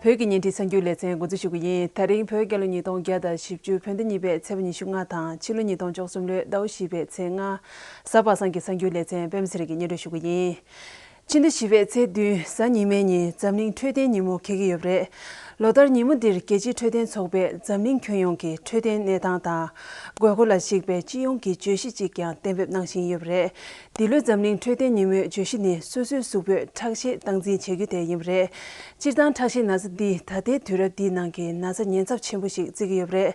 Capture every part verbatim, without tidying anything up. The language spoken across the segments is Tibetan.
བོད་ཀྱི་བརྙན་འཕྲིན་གསར་འགྱུར་ལེ་ཚན་འགོ་འཛུགས་ཞུ་གི་ཡིན། ད་རིང་བོད་རྒྱལ་ལོ་ཉིས་སྟོང་བརྒྱ་དང་བཞི་བཅུ་བོད་ཟླ་གཉིས་པའི་ཚེས་པ་ཉི་ཤུ་ལྔ་དང་ཕྱི་ལོ་ཉིས་སྟོང་བཅུ་གསུམ་ལོའི་ཟླ་བ་བཞི་པའི་ཚེས་ལྔ། གཟའ་པ་སངས་ཀྱི་གསར་འགྱུར་ལེ་ཚན་པད་མ་ཚེ་རིང་གིས་སྙན་སྒྲོན་ཞུ་གི་ཡིན། ཕྱི་ཟླ་བཞི་པའི་ཚེས་བདུན་གཟའ་ཉི་མའི་ཉིན་འཛམ་གླིང་འཕྲོད་བསྟེན་ཉིན་མོ་འཁེལ་གྱི་ཡོད་པ་རེད། ལོ་ལྟར་ཉིན་མོ་འདིར་རྒྱལ་སྤྱིའི་འཕྲོད་བསྟེན་ཚོགས་པས་འཛམ་གླིང་ཁྱོན་ཡོངས་ཀྱི་འཕྲོད་བསྟེན་གནས་སྟངས་དང་། དགོས་མཁོ་ལ་གཞིགས་པའི་སྤྱི་ཡོངས་ཀྱི་བརྗོད་གཞི་གཅིག་ཀྱང་གཏན་འབེབས་གནང་བཞིན་ཡོད་པ་རེད། འདི་ལོའི་འཛམ་གླིང་འཕྲོད་བསྟེན་ཉིན་མོའི་བརྗོད་གཞི་ནི་སོ་སོའི་གཟུགས་པོས་ཁྲག་ཤེད་སྟངས་འཛིན་བྱེད་རྒྱུ་དེ་ཡིན་པ་རེད། སྤྱིར་བཏང་ཁྲག་ཤེད་ན་ཚ་འདི་ད་ལྟའི་དུས་རབས་འདིའི་ནང་གི་ན་ཚ་ཉེན་ཚབས་ཆེན་པོ་ཞིག་བརྩི་གི་ཡོད་པ་རེད།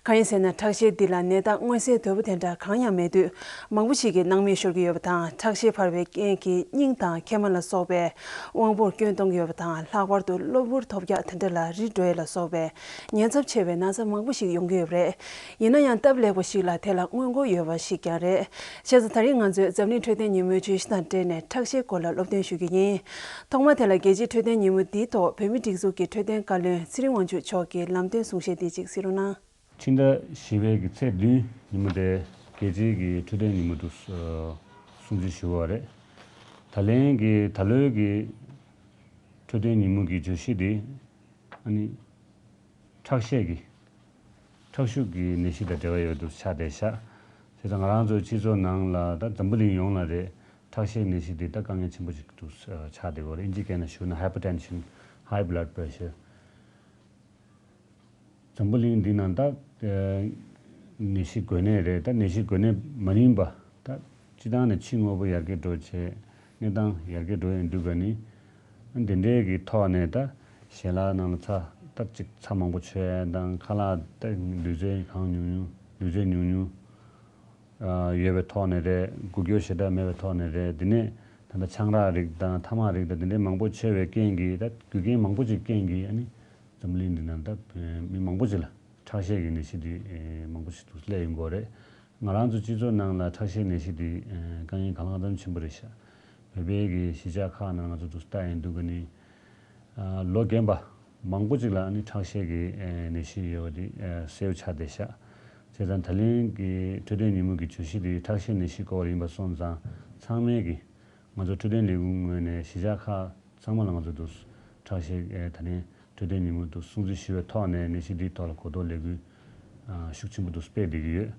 གང་ཡིན་ཟེར་ན། ཁྲག་ཤེད་འདི་ལ་ནད་རྟགས་མངོན་གསལ་དོད་པོ་དེ་འདྲ་གང་ཡང་མེད་དུས། མང་པོ་ཞིག་གིས་སྣང་མེད་ཤོར་གྱི་ཡོད་པ་དང་། ཁྲག་ཤེད་འཕར་བའི་རྐྱེན་གྱིས་སྙིང་དང་མཁལ་མ་ལ་སོགས་པའི་དབང་པོར་སྐྱོན་གཏོང་གི་ཡོད་པ་དང་། ལྷག་པར་དུ་གློ་བུར་ཐོལ་རྒྱག་དེ་འདྲ་ལ་རི་འགྲོ་ཡས་ལ་སོགས་པའི་ཉེན་ཚབས་ཆེ་བའི་ན་ཚ་མང་པོ་ཞིག་ཡོང་གི་ཡོད་པ་རེད། ཡིན་ན་ཡང་སྟབས་ལེགས་པ་ཞིག་ལ་དེ་ལ་སྔོན་འགོག་ཡོད་པ་ཞིག་ཀྱང་རེད། བྱས་ཙང་ད་རིང་ང་ཚོས་འཛམ་གླིང་འཕྲོད་བསྟེན་ཉིན་མོའི་བརྗོད་གཞི་དང་འབྲེལ་ནས་ཁྲག་ཤེད་སྐོར་ལ་སློབ་སྟོན་ཞུ་གི་ཡིན། ཐོག་མ་དེ་ལ་རྒྱལ་སྤྱིའི་འཕྲོད་བསྟེན་ཉིན་མོ་འདིའི་ཐོག་བོད་མིའི་སྒྲིག་འཛུགས་ཀྱི་འཕྲོད་བསྟེན་བཀའ་བློན་ཚེ་རིང་དབང་ཕྱུག་མཆོག་གིས་ལམ་སྟོན་གསུང་བཤད་འདི་གཅིག་གཟིགས་རོགས་གནང་། ཕྱི་ཟླ་བཞི་པའི་གི་ཚེས་བདུན་ཉིན་མོ་དེ་རྒྱལ་སྤྱིའི་གི་འཕྲོད་བསྟེན་ཉིན་མོ་དུ་སྲུང་བརྩི་ཞུ་བ་རེད། ད་ལན་གི་ད་ལོའི་གི་འཕྲོད་བསྟེན་ཉིན་མོ་གི་བརྗོད་གཞི་དེ་ཨ་ནི་ཁྲག་ཤེད་ཀྱི་ཁྲག་ཤུགས་ཀྱི་ནད་གཞི་དང་འབྲེལ་བ་ཡོད་དུ་ཆགས་བསྡད་ཤག་བྱས་ཙང་ང་རང་ཚོའི་སྤྱི་ཚོགས་ནང་ལ་ད་འཛམ་བུ་གླིང་ཡོངས་ལ་རེད། ཁྲག་ཤེད་ནད་གཞི་འདི་ད་དཀའ་ངལ་ཆེན་པོ་ཞིག་ཏུ་ཆགས་བསྡད་ཡོད་རེད། ཨིན་ཇི་སྐད་ནང་ཞུས་ན་hypertension, high blood pressure། འཛམ་བུ་གླིང་འདི་ནང་ད་ནད་གཞི་འགོས་ནད་རེད། ད་ནད་གཞི་འགོས་ནད་མ་ཡིན་པ་ད་སྤྱི་བཏང་ནས་ཕྱི་དངོས་པོ་ཡར་རྒྱས་འགྲོ་བྱས། གནས་སྟངས་ཡར་རྒྱས་འགྲོ་ཡོང་དུས་ག་ནི། འདི་འདྲའི་གི་ཐོག་ནས་ད་ཞལ་ལག་ནང་ལ་ཚྭ་ད་ཅིག་ཚྭ་མང་པོ་མཆོད་ཡ་དང་། ཁ་ལག་ད་ལུས་རྩལ་གང་ཉུང་ཉུང་ལུས་རྩལ་ཉུང་ཉུང་ཡོད་པའི་ཐོག་ནས་རེད། འགུལ་སྐྱོད་ཞེ་དྲག་མེད་པའི་ཐོག་ནས་རེད། འདི་ནས་ད་ལྟ་ཆང་རག་རིགས་དང་ཐ་མག་རིགས་དང་འདི་འདྲའི་མང་པོ་མཆོད་པའི་རྐྱེན་གྱིས། ད་རྒྱུ་རྐྱེན་མང་པོ་ཅིག་རྐྱེན་གྱིས་ཨ་ནི་འཛམ་གླིང་འདི་ནང་ད་མི་མང་པོ་ཅིག་ལ་ཁྲག་ཤེད་ཀྱི་ནད་གཞི་འདི་མང་པོ་ཞིག་ཏུ་སླེབས་ཡོང་གི་ཡོད་རེད། ང་རང་ཚོ་སྤྱི་ཚོགས་ནང་ལ་ཁྲག་ཤེད་ནད་གཞི་འདི་དཀའ་ངལ་གང་ལ་གང་འཚམ་ཆེན་པོ་རེད་ཤག་བོད་པའི་གི་གཞིས་ཆགས་ཁག་ནང་ང་ཚོ་འདུག་ལྟ་ཡིན་དུས་ག་ནི། ལོ་རྒན་པ་མང་པོ་ཅིག་ལ་ཨ་ནི་ཁྲག་ཤེད་ཀྱི་ནད་གཞི་ཡོད་པ་འདི་གསལ་པོ་ཆགས་བསྡད་ཤག་བྱས་ཙང་ད་ལན་གྱི་འཕྲོད་བསྟེན་ཉིན་མོ་གི་བརྗོད་གཞི་འདི་ཁྲག་ཤེད་ནད་གཞི་སྐོར་ཡིན་པ་སོང་ཙང་། ཚང་མས་ཀྱི་ང་ཚོ་འཕྲོད་བསྟེན་ལས་ཁུངས་ངོས་ནས་གཞིས་ཆགས་ཁག་ཚང་མ་ལ་ང་ཚོ་འདུག་ཁྲག་ཤེད་ད་ལན་འཕྲོད་བསྟེན་ཉིན་མོ་འདུག་སྲུང་བརྩི་ཞུ་བའི་ཐོག་ནས་ནད་གཞི་འདིའི་ཐོག་ལ་གོ་རྟོགས་ལས་འགུལ་ཤུགས་ཆེན་པོ་འདུག་སྤེལ་བསྡད་ཀྱི་ཡོད།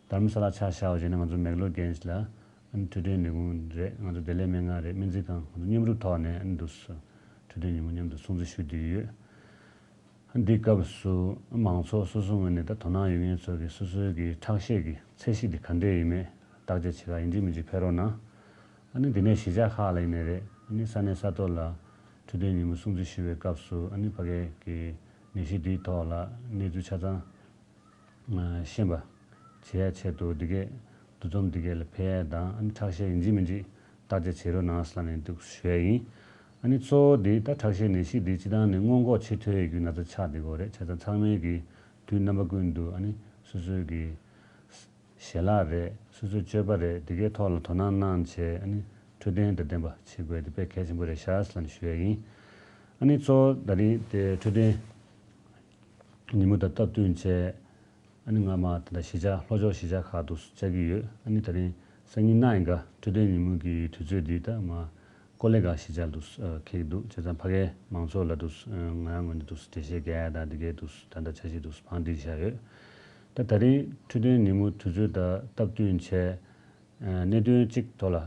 དྷ་རམ་ས་ལ་ཆ་བཞག་པ་བྱས་ན་ང་ཚོ་མེག་ལོར་གྷན་ཇི་ལ་ཨ་ནི་འཕྲོད་བསྟེན་ལས་ཁུངས་རེད། ང་ཚོ་བདེ་ལེགས་སྨན་ཁང་རེད། སྨན་རྩིས་ཁང་། ང་ཚོ་མཉམ་རུབ་ཐོག་ནས་ཨ་ནི་འདུག་སེ་འཕྲོད་བསྟེན་ཉིན་མོ་མཉམ་དུ་སྲུང་བརྩི་ཞུ་བསྡད་ཀྱི་ཡོད། ཨ་ནི་འདིའི་སྐབས་སུ་མང་ཚོགས་སོ་སོ་ངོས་ནས་ད་དོ་སྣང་ཡོད་མཁན་ཚོ་གིས་སོ་སོའི་གི་ཁྲག་ཤེད་ཀྱི་ཚད་གཞི་འདི་ག་འདྲས་ཡིན་མེད་བརྟག་དཔྱད་བྱེད་ག་ཡིན་གཅིག་མིན་གཅིག་ཕེབས་རོགས་གནང་། ཨ་ནི་འདི་ནས་གཞིས་ཆགས་ཁག་ལ་ཡིན་ནའི་རེད། ཨ་ནི་ས་གནས་ས་ཐོག་ལ་འཕྲོད་བསྟེན་ཉིན་མོ་སྲུང་བརྩི་ཞུ་བའི་སྐབས་སུ་ཨ་ནི་ཕ་གའི་གི་ནད་གཞི་འདིའི་ཐོག་ལ་གནས་ཚུལ་ཆ་ཚང་ཤེས་པ་བྱེད་ཡ་ཆེད་དུ་འདི་གས་འདུ་འཛོམས་འདི་གས་ལ་ཕེབས་ཡ་དང་། ཨ་ནི་ཁྲག་ཤེད་ཡིན་གཅིག་མིན་གཅིག་བརྟག་དཔྱད་བྱེད་རོགས་གནང་ཟེར་ནས་འདུག་ཞུ་ཡ་ཡིན། ཨ་ནི་གཙོ་བོ་འདི་ད་ཁྲག་ཤེད་ནད་གཞི་འདི་སྤྱི་བཏང་ནས་སྔོན་འགོག་བྱེད་ཐུབ་ཡ་གི་ན་ཚ་ཆགས་བསྡད་ཀྱི་ཡོད་རེད། བྱས་ཙང་ཚང་མས་གི་དུས་རྣམ་པ་ཀུན་ཏུ་ཨ་ནི་སོ་སོའི་གི་ཞལ་ལག་རེད། སོ་སོའི་སྤྱོད་པ་རེད། འདི་གའི་ཐོག་ལ་དོ་སྣང་གནང་བྱས་ཨ་ནི་འཕྲོད་བསྟེན་དང་ལྡན་པ་བྱེད་དགོས་དེ་དཔེ་གལ་ཆེན་པོ་རེད་ཤག་ཟེར་ནས་ཞུ་ཡ་ཡིན། ཨ་ནི་གཙོ་བོ་ད་རིང་དེ་འཕྲོད་བསྟེན་ཉིན་མོ་དང་སྟབས་བསྟུན་བྱས། ཨ་ནི་སྔ་མ་ད་ལྟ་གཞིས་ཆགས་ལྷོ་ཕྱོགས་གཞིས་ཆགས་ཁག་ཏུ་བཅར་གྱི་ཡོད། ཨ་ནི་ད་རིང་སང་ཉིན་གནངས་ཉིན་ཀ་འཕྲོད་བསྟེན་ཉིན་མོ་གི་དུས་ཚོད་འདི་ད་མ་ཀོ་ལེ་གྷལ་གཞིས་ཆགས་ལ་འཁེལ་གྱི་འདུག་བྱས་ཙང་ཕ་གའི་མང་ཚོགས་ལ་འདུག་ང་རང་ངོས་ནས་འདུག་འགྲེལ་བཤད་རྒྱག་ཡ་དང་འདི་གའི་འདུག་ད་ལྟ་འཆར་གཞི་འདུག་བང་བསྒྲིགས་བཞག་ཡོད། ད་ད་རིང་འཕྲོད་བསྟེན་ཉིན་མོ་དུས་ཚོད་དང་སྟབས་བསྟུན་བྱས། གནད་དོན་གཅིག་ཐོག་ལ་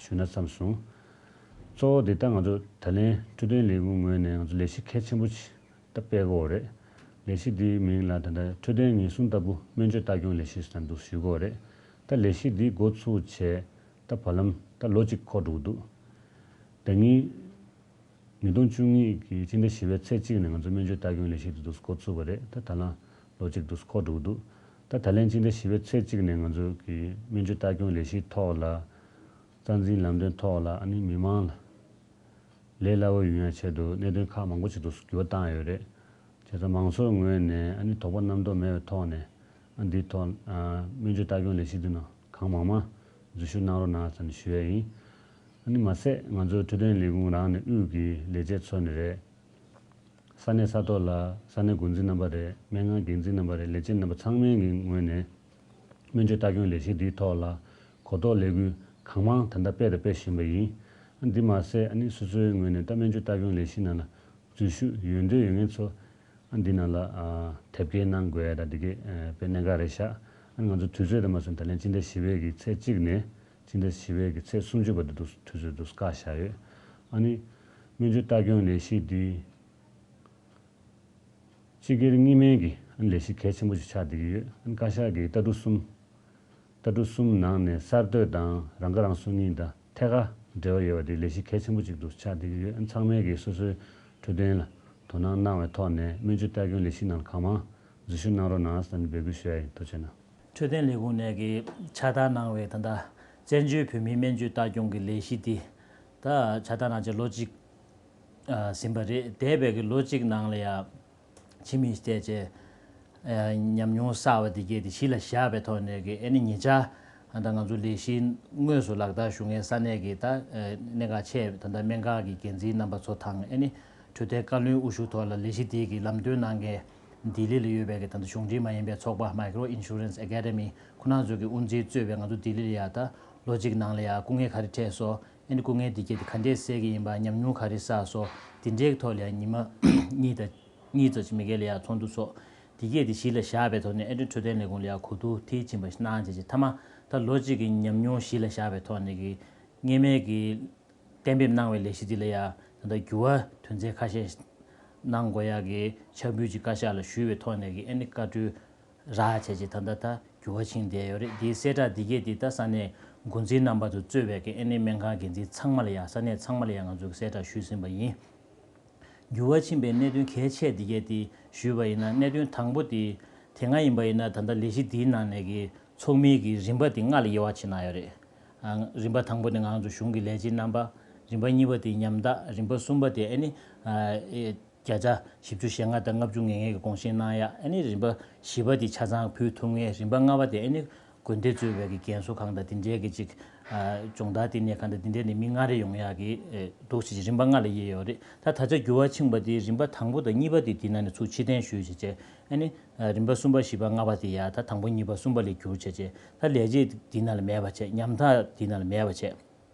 ཞུ་ན་བསམ་སོང་། གཙོ་བོ་འདི་ལྟར་ང་ཚོ་ད་ལན་འཕྲོད་བསྟེན་ལས་ཁུངས་ངོས་ནས་ང་ཚོ་ལས་གཞི་གལ་ཆེན་པོ་ཅིག་ད་སྤེལ་དགོས་རེད། ལས་གཞི་འདིའི་མིང་ལ་ད་ལྟ་འཕྲོད་བསྟེན་ཉེན་སྲུང་ལྟ་བུ་སྨན་བཅོས་ལྟ་སྐྱོང་ལས་གཞི་ཟེར་ནས་འདུག་ཞུ་དགོས་རེད། ད་ལས་གཞི་འདི་འགོ་ཚུགས་བྱས་ད་བར་ལམ་ད་ལོ་གཅིག་འཁོར་འགྲོ་གི་འདུག་ད་ངས། ཉིས་སྟོང་བཅུ་གཉིས་ཀྱི་སྤྱི་ཟླ་བཞི་པའི་ཚེས་གཅིག་ནས་ང་ཚོ་སྨན་བཅོས་ལྟ་སྐྱོང་ལས་གཞི་དེ་འདུག་འགོ་ཚུགས་པ་རེད། ད་ད་ལམ་ལོ་གཅིག་འདུག་འཁོར་འགྲོ་གི་འདུག་ད་ད་ལན་སྤྱི་ཟླ་བཞི་པའི་ཚེས་གཅིག་ནས་ང་ཚོ་གི་སྨན་བཅོས་ལྟ་སྐྱོང་ལས་གཞིའི་ཐོག་ལ་རྩ་འཛིན་ལམ་སྟོན་ཐོག་ལ་ཨ་ནི་མི་མང་ལ་ལས་སླ་བོ་ཡོང་ཡ་ཆེད་དུ་གནད་དོན་ཁག་མང་པོ་ཅིག་འདུག་འགྱུར་བ་བཏང་ཡོད་རེད། བྱས་ཙང་མང་ཚོགས་ངོས་ནས་ཨ་ནི་དོགས་པ་རྣམ་རྟོག་མེད་པའི་ཐོག་ནས་ཨ་འདིའི་ཐོག་ཨ་སྨན་བཅོས་ལྟ་སྐྱོང་ལས་གཞི་འདི་ནང་གང་མང་མང་འཛུལ་ཞུགས་གནང་རོགས་གནང་ཟེར་ནས་ཞུ་ཡས་ཡིན། ཨ་ནི་མ་ཟད་ང་ཚོའི་འཕྲོད་བསྟེན་ལས་ཁུངས་རང་ནས་དབུས་ཀྱི་ལས་བྱེད་ཚོ་ནས་རེད། ས་གནས་ས་ཐོག་ལ་ས་གནས་འགོ་འཛིན་རྣམ་པ་རེད། སྨན་ཁང་འགན་འཛིན་རྣམ་པ་རེད། ལས་བྱེད་རྣམ་པ་ཚང་མའི་གི་ངོས་ནས་སྨན་བཅོས་ལྟ་སྐྱོང་ལས་གཞི་འདིའི་ཐོག་ལ་གོ་རྟོགས་ལས་འགུལ་གང་མང་ད་ལྟ་སྤེལ་དང་སྤེལ་བཞིན་པ་ཡིན། ཨ་འདི་མ་ཟད་ཨ་ནི་སོ་སོའི་ངོས་ནས་ད་སྨན་བཅོས་ལྟ་སྐྱོང་ལས་གཞི་ནང་ལ་ འཛུལ་ཞུགས་ཡོད་འདོད་ཡོད་མཁན་ཚོ་ཨ་འདི་ནང་ལ་ཨ་དེབ་སྐྱེལ་གནང་དགོས་ཡ་ད་འདི་གའི་ཨ་དཔེ་གནད་འགག་རེད་ཤག་ཨ་ང་ཚོ་དུས་ཚོད་དང་མ་སོན་ད་ལན་སྤྱི་ཟླ་བཞི་པའི་གི་ཚེས་གཅིག་ནས་སྤྱི་ཟླ་བཞི་པའི་གི་ཚེས་སུམ་ཅུ་བར་དུ་དུས་ཚོད་དུ་བཀག་བཞག་ཡོད། ཨ་ནི་སྨན་བཅོས་ལྟ་སྐྱོང་ལས་གཞི་འདི་སྤྱི་སྒེར་གཉིས་སྨན་གྱི་ལས་གཞི་གལ་ཆེན་པོ་ཞིག་ཆགས་བསྡད་ཀྱི་ཡོད། བཀའ་ཤག་གི་ལྟ་གྲུབ་གསུམ། ལྟ་གྲུབ་གསུམ་ནང་ནས་གསར་གཏོད་དང་རང་ཁ་རང་གསོ་གཉིས་དང་ཐད་ཀར་འབྲེལ་བ་ཡོད་པ་དེ་ལས་གཞི་གལ་ཆེན་པོ་ཞིག་ཏུ་ཆགས་བསྡད་ཀྱི་ཡོད། ཚང་མས་ཀྱིས་སོ་སོའི་འཕྲོད་བསྟེན་ལ་དོ་སྣང་གནང་བའི་ཐོག་ནས་སྨན་བཅོས་ལྟ་སྐྱོང་ལས་གཞི་ནང་གང་མང་འཛུལ་ཞུགས་གནང་རོགས་གནང་ཟེར་ནས་འབོད་སྐུལ་ཞུ་ཡ་ཡིན། ཐུགས་རྗེ་གནང་། འཕྲོད་བསྟེན་ལས་ཁུངས་ནས་ཀྱི་ཕྱག་བསྟར་གནང་བའི་ད་ལྟ་བཙན་བྱོལ་བོད་མིའི་སྨན་བཅོས་ལྟ་སྐྱོང་གི་ལས་གཞི་འདི་ད་ཕྱག་བསྟར་གནང་བྱས་ལོ་གཅིག་ཨ་ཟིན་པ་རེད། འདས་པའི་གི་ལོ་གཅིག་ནང་ལ་ཡ་ཕྱི་མིག་བལྟས་བྱས་ཨ་ཉམས་མྱོང་བསགས་པ་འདི་གས་དེ་གཞི་ལ་བཞག་པའི་ཐོག་ནས་ཀྱི་ཨ་ནི་ཉེ་ཆར་ད་ང་ཚོ་ལས་གཞི་དངོས་སུ་ལག་བསྟར་ཞུ་མཁན་ས་གནས་ཀྱི་ད་ཨ་གནད་འགག་ཆེ་བའི་ད་ལྟ་སྨན་ཁང་གི་འགན་འཛིན་རྣམ་པ་ཚོ་དང་ཨ་ནི་འཕྲོད་བསྟེན་བཀའ་བློན་དབུ་བཞུགས་ཐོག་ལ་ལས་གཞི་དེ་གི་ལམ་སྟོན་གནང་མཁན་ལྡི་ལི་ལ་ཡོད་པའི་གི་ད་ལྟ་གཞུང་འབྲེལ་མ་ཡིན་པའི་ཚོགས་པ་Micro Insurance Academy ཁོ་རང་ཚོ་གི་དབུ་འཛིན་གཙོས་པའི་ང་ཚོ་ལྡི་ལི་ལ་ཡ་ད་ལོ་གཅིག་ནང་ལ་ཡ་སྐུ་ངལ་ག་རེ་འཕྲད་སོང་། ཨ་ནི་སྐུ་ངལ་འདི་གས་དེ་ག་འདྲས་སེལ་གྱི་ཡིན་པ། ཉམས་མྱོང་ག་རེ་བསགས་སོང་། དེ་འདྲའི་ཐོག་ལ་ཡང་ཉི་མ་གཉིས་དང་གཉིས་ཙམ་ཅིག་མི་སྒེར་ལ་ཡང་ཚོགས་འདུ་ཚོགས། དེ་གས་དེ་གཞི་ལ་བཞག་པའི་ཐོག་ནས་ཨ་ནི་འཕྲོད་བསྟེན་ལས་ཁུངས་ལ་ཡང་གོ་བསྡུར་མཐིལ་ཕྱིན་པ་ཞིག་གནང་བྱས་ཅིག་མཐའ་མ་ད་ལོ་གཅིག་གི་ཉམས་མྱོང་གཞི་ལ་བཞག་པའི་ཐོག་ནས་ཀྱི་སྔས་མའི་གི་གཏན་འབེབས་གནང་བའི་ལས་གཞི་འདི་ལ་ཡང་ད་ལྟ་འགྱུར་བ་དོན་ཚན་ཁ་ཤས་གནང་དགོས་ཡག་གི་ཕྱག་འབུལ་ཅིག་བཀའ་ཤག་ལ་ཞུས་པའི་ཐོག་ནས་ཀྱི་ཨ་ནི་བཀའ་འཁྲོལ། རག་བྱས་རྗེས་ད་ལྟ་ད་འགྱུར་བ་ཕྱིན་བསྡད་ཡོད་རེད། འདིའི་གསལ་བསྒྲགས་འདི་གས་འདི་ད་ས་གནས་འགོ་འཛིན་རྣམ་པ་ཚོ་གཙོས་པའི་གི་ཨ་ནི་སྨན་ཁང་འགན་འཛིན་ཚང་མ་ལ་ཡང་ས་གནས་ཚང་མ་ལ་ཡང་ང་ཚོས་གསལ་བསྒྲགས་ཞུས་ཟིན་པ་ཡིན། འགྱུར་བ་ཕྱིན་པའི་གནད་དོན་གལ་ཆེ་འདི་གས་འདི་ཞུས་པ་ཡིན་ན་གནད་དོན་དང་པོ་འདི་དེ་སྔ་ཡིན་པ་ཡིན་ན་ད་ལྟ་ལས་གཞི་འདིའི་ནང་ནས་གི་ཚོགས་མིའི་གི་རིམ་པ་འདི་ལྔ་ལ་དབྱེ་བ་ཕྱེ་གནང་ཡོད་རེད། ཨ་རིམ་པ་དང་པོ་ནི་ང་ཚོ་གཞུང་གི་ལས་བྱེད་རྣམ་པ། རིམ་པ་གཉིས་པ་དེ་ཉམ་ཐག་རིམ་པ་གསུམ་པ་དེ་ཨ་ནི་ཨ་ཨེ་བརྒྱ་ཆ་བཞི་བཅུ་ཞེ་ལྔ་དང་ལྔ་བཅུ་ངེས་ངེས་ཀྱི་དགོངས་བཞེས་གནང་ཡ། ཨ་ནི་རིམ་པ་བཞི་པ་དེ་ཆ་ཚང་ཕུལ་ཐུབ་ངེས། རིམ་པ་ལྔ་པ་དེ་ཨ་ནི་དགོན་སྡེ་གཙོས་པའི་གི་རྒན་གསོ་ཁང་དང་དེ་འདྲའི་གི་ཅིག་ཨ་སྦྱོང་བརྡར་བསྟི་གནས་ཁང་དང་དེ་འདྲའི་ནས་མི་ལྔ་རེ་ཡོང་ཡ་གི་ཨེ་འདུག་ཅེས་རིམ་པ་ལྔ་ལ་དབྱེ་ཡོད་རེད། ད་ད་ཆ་འགྱུར་བ་ཕྱིན་པ་དེ་རིམ་པ་དང་པོ་དང་གཉིས་པ་དེ་དེ་ནང་ནས་ཚུར་ཕྱིར་འཐེན་ཞུས་བྱས་བྱས་ཨ་ནི་ཨ་རིམ་པ་གསུམ་པ་བཞི་པ་ལྔ་པ་དེ་ཡ་ད་དང་པོ་གཉིས་པ་གསུམ་པ་ལ་བསྒྱུར་བྱས་བྱས་ད་ལས་བྱེད་དེ་ནང་ལ་མེད་པ་བྱས། ཉམ་ཐག་དེ་ནང་ལ་མེད་པ་བྱས།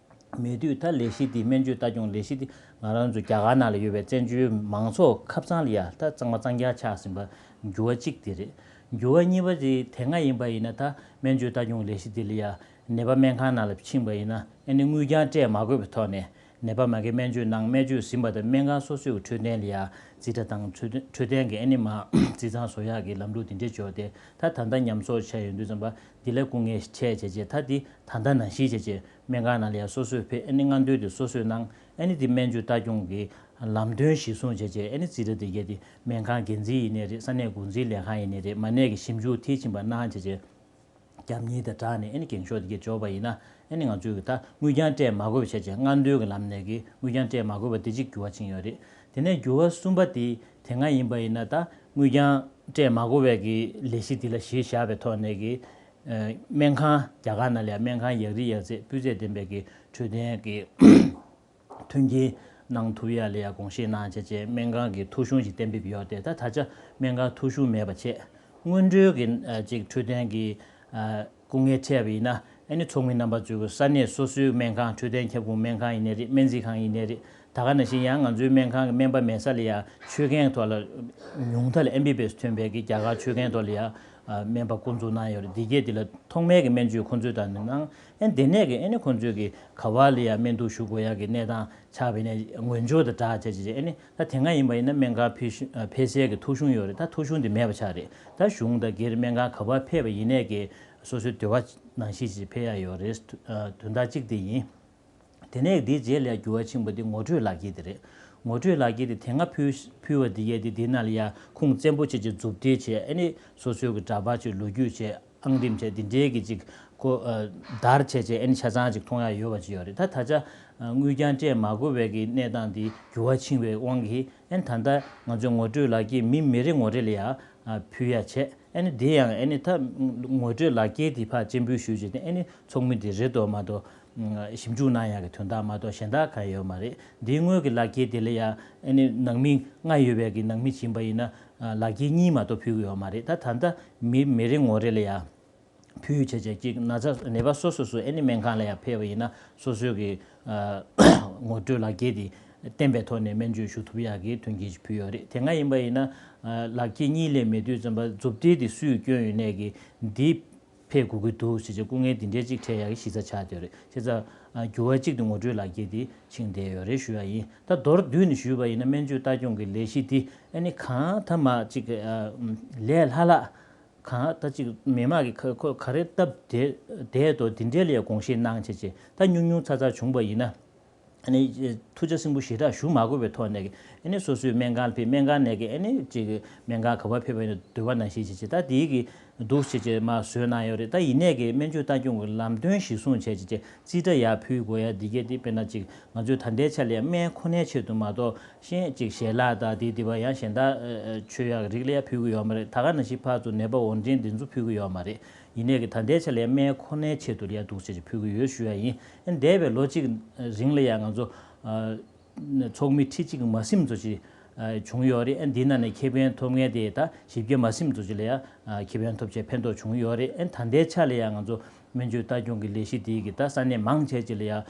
མེད་དུས་ད་ལས་གཞི་འདི་སྨན་བཅོས་ལྟ་སྐྱོང་ལས་གཞི་འདི་ང་རང་ཚོ་རྒྱ་གར་ནང་ལ་ཡོད་པའི་བཙན་བྱོལ་མང་ཚོགས་ཁབ་ཚང་ལ་ཡ་ད་གཙང་མ་གཙང་རྐྱང་ཆགས་ཟིན་པ་འགྱུར་བ་གཅིག་དེ་རེད། འགྱུར་བ་གཉིས་པ་དེ་དེ་སྔ་ཡིན་པ་ཡིན་ན་ད་སྨན་བཅོས་ལྟ་སྐྱོང་ལས་གཞི་འདི་ལ་ཡ་ནད་པ་སྨན་ཁང་ནང་ལ་ཕྱིན་པ་ཡིན་ན་ཨ་ནི་དངུལ་རྐྱང་སྤྲད་མ་དགོས་པའི་ཐོག་ནས་ནད་པ་མ་གིར་སྨན་བཅོས་གནང་། སྨན་བཅོས་ཟིན་པ་དང་སྨན་ཁང་སོ་སོའི་འཕྲོད་བསྟེན་ལ་ཡ་རྩིས་ཁྲ་དང་འཕྲོད་འཕྲོད་བསྟེན་གྱི་ཨ་ནི་མ་རྩིས་ཚང་བཟོ་ཡག་གི་ལམ་ལུགས་དེ་འདྲ་འབྱོར་ཏེ་ད་ད་ལྟ་ཉམས་གསོ་བྱས་ཡོང་དུས་ཙམ་པ་འདི་ལ་སྐུ་ངལ་འཕྲད་བྱས་རྗེས་ད་འདི་ད་ལྟ་ནང་བཞིན་བྱས་རྗེས། སྨན་ཁང་ནང་ལ་ཡང་སོ་སོས་ཕེབས། ཨ་ནི་སྔ་འདོན་དེ་སོ་སོས་གནང་། ཨ་ནི་དེ་སྨན་བཅོས་ལྟ་སྐྱོང་གི་ལམ་སྟོན་གཞིར་བཟུང་བྱས་རྗེས་ཨ་ནི་རྩིས་ཁྲ་དེ་གས་དེ་སྨན་ཁང་འགན་འཛིན་ཡིན་ནའི་རེད། ས་གནས་འགོ་འཛིན་ལས་ཁང་ཡིན་ནའི་རེད། མ་ནས་ཀྱི་ཞིབ་འཇུག་མཐིལ་ཕྱིན་པ་གནང་བྱས་རྗེས་རྒྱབ་གཉེར་དང་སྦྲགས་ནས་ཨ་ནི་འགེངས་ཤོག་དེ་གས་འབྱོར་བ་ཡིན་ན་ཨ་ནི་ང་ཚོས་གི་ད་དངུལ་རྐྱང་སྤྲད་མ་དགོས་པ་བྱས་རྗེས་སྔ་འདོན་གྱི་ལམ་ནས་ཀྱི་དངུལ་རྐྱང་སྤྲད་མ་དགོས་པ་དེ་གཅིག་འགྱུར་བ་ཕྱིན་ཡོད་རེད། དེ་ནས་འགྱུར་བ་གསུམ་པ་དེ་དེ་སྔ་ཡིན་པ་ཡིན་ན་ད་དངུལ་རྐྱང་སྤྲད་མ་དགོས་པའི་གི་ལས་གཞི་དེ་ལ་གཞི་བཞག་པའི་ཐོག་ནས་ཀྱི་སྨན་ཁང་རྒྱ་གར་ནང་ལ་ཡང་སྨན་ཁང་ཡག་རིགས་ཡག་ཚད་སྤུས་ཚད་ལྡན་པའི་གི་འཕྲོད་བསྟེན་གྱི་མཐུན་རྐྱེན་གནང་ཐུབ་ཡ་ལ་ཡང་དགོངས་བཞེས་གནང་བྱས་རྗེས་སྨན་ཁང་གི་ཐོ་གཞུང་ཞིག་གཏན་འབེབས་ཡོད་དེ། ད་ད་ཆ་སྨན་ཁང་ཐོ་གཞུང་མེད་པ་བྱས། སྔོན་འགྲོའི་གི་ཅིག་འཕྲོད་བསྟེན་གྱི་སྐུ་ངལ་འཕྲད་པ་ཡིན་ན་ཨ་ནི་ཚོགས་མི་རྣམ་པ་ཚོས་ས་གནས་སོ་སོའི་སྨན་ཁང་འཕྲོད་བསྟེན་ཁྱབ་ཁོངས་སྨན་ཁང་ཡིན་ནའི་རེད། སྨན་རྩིས་ཁང་ཡིན་ནའི་རེད། ད་ག་ནང་བཞིན་ཡང་ང་ཚོའི་སྨན་ཁང་གི་སྨན་པ་མེད་ས་ལ་ཡང་ཆོད་མཁན་ཐོག་ལ་ཉུང་མཐའ་ལ་ཨེམ་བི་བི་ཨེས་ཐོན་པའི་གི་རྒྱ་གར་ཆོད་མཁན་ཐོག་ལ་ཡང་སྨན་པ་བསྐོ་འཛུགས་གནང་ཡོད་རེད། འདི་གས་འདི་ལ་ཐོག་མའི་གི་སྨན་བཅོས་ཁོང་ཚོས་ད་ནི་གནང་། ཨ་ནི་དེ་ནས་གི་ཨ་ནི་ཁོང་ཚོས་གི་ག་བ་ལ་ཡང་སྨན་ཐུག་ཞུ་དགོས་ཡ་གི་གནས་སྟངས་ཆགས་པ་ཡིན་ན་ངོས་སྦྱོར་དང་སྦྲགས་བྱས་བྱས་ཨ་ནི་ད་དེ་སྔ་ཡིན་པ་ཡིན་ན་སྨན་ཁང་ཕེབས་ཤུ་ཕེབས་སའི་གི་ཐོ་གཞུང་ཡོད་རེད། ད་ཐོ་གཞུང་དེ་མེད་པ་ཆགས་རེད། ད་གཞུང་དང་སྒེར་སྨན་ཁང་ག་བ་ཕེབས་པ་ཡིན་ནས་གི་སོ་སོའི་འདོད་པ་ནང་བཞིན་ཅིག་ཕེབས་ཡ་ཡོད་རེད། དོན་དག་གཅིག་དེ་ཡིན། དེ་ནས་འདིའི་རྗེས་ལ་འགྱུར་བ་ཕྱིན་པ་འདི་ངོ་སྤྲོད་ལག་འཁྱེར་དེ་རེད། ངོ་སྤྲོད་ལག་འཁྱེར་དེ་དེ་སྔ་ཕུལ་ཕུལ་བ་འདི་ཡས་དེ་འདི་ནང་ལ་ཡ་ཁུངས་བཙན་པོ་བྱས་བྱས་མཛུབ་ཐེལ་བྱས། ཨ་ནི་སོ་སོའི་གི་འདྲ་པར་བྱས། ལོ་རྒྱུས་བྱས། ཨང་རིམ་བྱས། འདི་འདྲའི་གི་ཅིག་ཁོ་ཨ་བརྡར་བྱས་བྱས་ཨ་ནི་ཆ་ཚང་ཅིག་མཐོང་ཡ་ཡོད་པ་ཅིག་ཡོད་རེད། ད་ད་ཆ་ཨ་དངུལ་རྐྱང་སྤྲད་མ་དགོས་པའི་གི་གནས་སྟངས་འདི་འགྱུར་བ་ཕྱིན་པའི་དབང་གིས་ཨ་ནི་ད་ལྟ་ང་ཚོའི་ངོ་སྤྲོད་ལག་འཁྱེར་མི་མི་རེ་ངོ་རེ་ལ་ཡ་ཨ་ཕུལ་ཡ་བྱས། ཨ་ནི་དེ་ཡང་ཨ་ནི་ད་ངོ་སྤྲོད་ལག་འཁྱེར་དེ་ཕར་སྤྱན་འབུལ་ཞུས་བྱས་ཏེ་ཨ་ནི་ཚོགས་མི་དེ་རེད་དོ་མ་གཏོགས་ཞིབ་འཇུག་གནང་ཡག་གི་དོན་དག་མ་གཏོགས་གཞན་དག་གང་ཡོད་མ་རེད། འདིའི་སྔོན་གྱི་ལག་འཁྱེར་དེ་ལ་ཡང་ཨ་ནི་ནང་མི་ལྔ་ཡོད་པའི་གི་ནང་མི་བྱིན་པ་ཡིན་ན་ལག་འཁྱེར་གཉིས་མ་གཏོགས་ཕུལ་གི་ཡོད་མ་རེད། ད་ད་ལྟ་མི་མི་རེ་ངོ་རེ་ལ་ཡང་ཕུལ་བྱས་བྱས་ཀྱི་ན་ཚ་ནད་པ་སོ་སོ་སོ་ཨ་ནི་སྨན་ཁང་ལ་ཡང་ཕེབས་པ་ཡིན་ན་སོ་སོའི་གི་ངོ་སྤྲོད་ལག་འཁྱེར་དེ་ བརྟན་པའི་ཐོག་ནས་སྨན་བཅོས་ཞུ་ཐུབ་ཡག་གི་མཐུན་རྐྱེན་ཞིག་ཕུལ་ཡོད་རེད། དེ་སྔ་ཡིན་པ་ཡིན་ན་ལག་འཁྱེར་གཉིས་ལས་མེད་དུས་ཙམ་པ་མཛུབ་ཐེལ་དེ་སུས་བསྐྱོན་ཡོད་ནས་ཀྱི་འདི་ཕེབས་དགོས་ཀྱི་འདུག་ཟེར་བྱས་སྐུ་ངལ་འདི་འདྲའི་གཅིག་འཕྲད་ཡག་གི་གཞི་རྩ་ཆགས་བསྡད་ཡོད་རེད། བྱས་ཙང་འགྱུར་བ་གཅིག་ཏུ་ངོ་སྤྲོད་ལག་འཁྱེར་དེ་ཕྱིན་བསྡད་ཡོད་རེད་ཞུ་ཡ་ཡིན། ད་མདོར་བསྡུས་ནས་ཞུས་པ་ཡིན་ན་སྨན་བཅོས་ལྟ་སྐྱོང་གི་ལས་གཞི་འདི་ཨ་ནི་གང་ཐ་མ་གཅིག་ལས་སླ་ལྷག་གང་ད་གཅིག་མི་མང་གི་ཁ་ཁོ་ག་རེ་སྟབས་བདེ་བདེ་འདུག་འདི་འདྲའི་ལ་ཡ་དགོངས་བཞེས་གནང་བྱས་བྱས་ད་ཉུང་ཉུང་ཚ་ཚ་བྱུང་པ་ཡིན་ན། ཨ་ནི་ཐུགས་རྗེ་ཆེན་པོ་ཞེ་དྲག་ཞུ་མ་དགོས་པའི་ཐོག་ནས་ཨ་ནི་སོ་སོའི་སྨན་ཁང་ལ་ཕེབས། སྨན་ཁང་ནས་ཀྱི་ཨ་ནི་ཅིག་སྨན་ཁང་ག་པར་ཕེབས་པ་ཡིན་ན་འདོད་པ་ནང་བཞིན་བྱེད་ཅིག་ད་དེའི་གི་འདུག་བྱེད་ཅིག་མ་བཟོས་གནང་ཡོད་རེད། ད་ཡིན་ནས་ཀྱི་སྨན་བཅོས་ལྟ་སྐྱོང་གི་ལམ་སྟོན་གཞིར་བཟུང་བྱས་ཅིག་ཅིག་རྩིས་ཁྲ་ཡར་ཕུལ་དགོས་ཡ་འདི་གས་དེ་དཔེར་ན་ཅིག་ང་ཚོས་ད་ལྟའི་ཆ་ལ་ཡ་སྨན་ཁོ་ནའི་ཆེད་དུ་མ་གཏོགས་གཞན་ཅིག་ཞལ་ལག་དང་དེ་དེ་བ་ཡང་གཞན་དག་མཆོད་ཡག་རིགས་ལ་ཡ་ཕུལ་གི་ཡོད་མ་རེད། ད་ག་ནང་བཞིན་ཕར་ཚུར་ནད་པ་དབོར་འདྲེན་འདི་ཚོ་ཕུལ་གི་ཡོད་མ་རེད། ཡིན་ནས་ཀྱི་ད་ལྟའི་ཆ་ལ་ཡ་སྨན་ཁོ་ནའི་ཆེད་དུ་ལ་ཡ་འདུག་བྱེད་ཅིག་ཕུལ་གི་ཡོད་ཞུ་ཡ་ཡིན། ཨ་ནི་འདས་པའི་ལོ་གཅིག་རིང་ལ་ཡ་ང་ཚོ་ཨ། ཚོགས་མི་ཁྲི་གཅིག་མ་ཟིན་ཙམ་ཅིག་ཨ་བྱུང་ཡོད་རེད། ཨ་འདི་ནང་ནས་ཁེ་ཕན་ཐོབ་མཁན་དེ་ད་བཞི་བརྒྱ་མ་ཟིན་ཙམ་ཅིག་ལ་ཡ་ཨ་ཁེ་ཕན་ཐོབ་ཆེད་ཕན་ཐོགས་བྱུང་ཡོད་རེད། ཨ་ད་ལྟའི་ཆ་ལ་ཡ་ང་ཚོ་སྨན་བཅོས་ལྟ་སྐྱོང་གི་ལས་གཞི་དེ་གི་ད་ས་གནས་མང་ཆེ་ཅིག་ལ་ཡ་ཨ་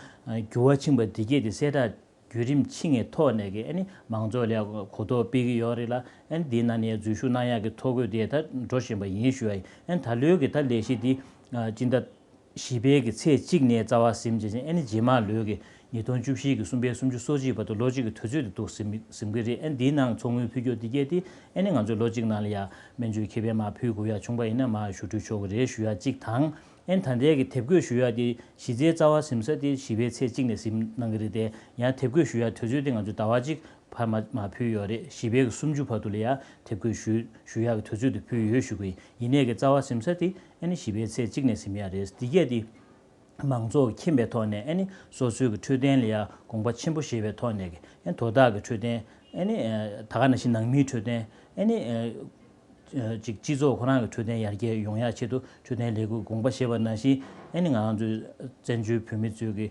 འགྱུར་བ་ཕྱིན་པ་འདི་གས་དེ་གསལ་བསྒྲགས་བརྒྱུད་རིམ་ཕྱིན་ངེས་ཐོག་ནས་ཀྱི་ཨ་ནི་མང་ཚོགས་ལ་ཡ་གོ་རྟོགས་སྤེལ་གི་ཡོད་རེད་ལ། ཨ་ནི་འདི་ནང་ནས་འཛུལ་ཞུགས་གནང་ཡག་གི་ཐོ་འགོད་དེ་ད་འགྲོ་བཞིན་པ་ཡིན་ཞུ་ཡ་ཡིན། ཨ་ནི་ད་ལོའི་གི་ད་ལས་གཞི་འདི་ཨ་སྤྱི་ཟླ་བཞི་པའི་གི་ཚེས་གཅིག་ནས་རྩ་བ་ཟིན་བྱས་ཨ་ནི་རྗེས་མ་ལོའི་གི་ཉིས་སྟོང་བཅུ་བཞི་གི་གསུམ་པའི་སུམ་ཅུ་སོ་གཅིག་བར་དུ་ལོ་གཅིག་གི་དུས་ཚོད་དེ་འདུག་ཟིན་ཟིན་གི་རེད། ཨ་ནི་འདིའི་ནང་ཚོགས་དངུལ་ཕུལ་རྒྱུ་འདི་གས་དེ་ཨ་ནི་ང་ཚོས་ལོ་གཅིག་ནང་ལ་ཡ་སྨན་བཅོས་ཁེ་ཕན་མར་ཕུལ་དགོས་ཡ་བྱུང་པ་ཡིན་ན་མར་ཞུ་སྒྲིག་ཆོག་གི་རེད་ཞུ་ཡ་གཅིག་དང་། ཨ་ནི་ད་ལྟའི་གི་དེབ་འགོད་ཞུ་ཡ་དེ་གཞི་རྩའི་རྩ་བ་ཟིན་ས་དེ་བཞི་པའི་ཚེས་གཅིག་ནས་ཟིན་གནང་གི་རེད་དེ། ཡང་དེབ་འགོད་ཞུ་ཡ་དུས་ཚོད་དེ་ང་ཚོས་ཟླ་བ་གཅིག་ཕར་མ་མར་ཕུལ་ཡོད་རེད། བཞི་པའི་གི་སུམ་ཅུ་བར་དུ་ལ་ཡ་དེབ་འགོད་ཞུ་ཞུ་ཡག་གི་དུས་ཚོད་དེ་ཕུལ་ཡོད་ཞུ་གི་ཡིན། ཡིན་ནས་གི་རྩ་བ་ཟིན་ས་དེ་ཨ་ནི་བཞི་པའི་ཚེས་གཅིག་ནས་ཟིན་ཡ་རེད། འདི་གས་དེ་མང་ཚོགས་མཁྱེན་པའི་ཐོག་ནས་ཨ་ནི་སོ་སོའི་གི་འཕྲོད་བསྟེན་ལ་ཡ་དགོངས་པ་ཆེན་པོ་བཞེས་པའི་ཐོག་ནས་གི་ཨ་ནི་དོ་བདག་གི་འཕྲོད་བསྟེན་ཨ་ནི་ད་ག་ནང་བཞིན་ནང་མིའི་འཕྲོད་བསྟེན་ཨ་ནི་ཅིག་སྤྱི་ཚོགས་ཁོ་རང་གི་འཕྲོད་བསྟེན་ཡར་རྒྱས་ཡོང་ཡ་ཆེད་དུ་འཕྲོད་བསྟེན་ལས་འགུལ་དགོངས་པ་བཞེས་པ་ནང་བཞིན་ཨ་ནི་ང་རང་ཚོའི་བཙན་བྱོལ་བོད་མི་ཚོའི་གི་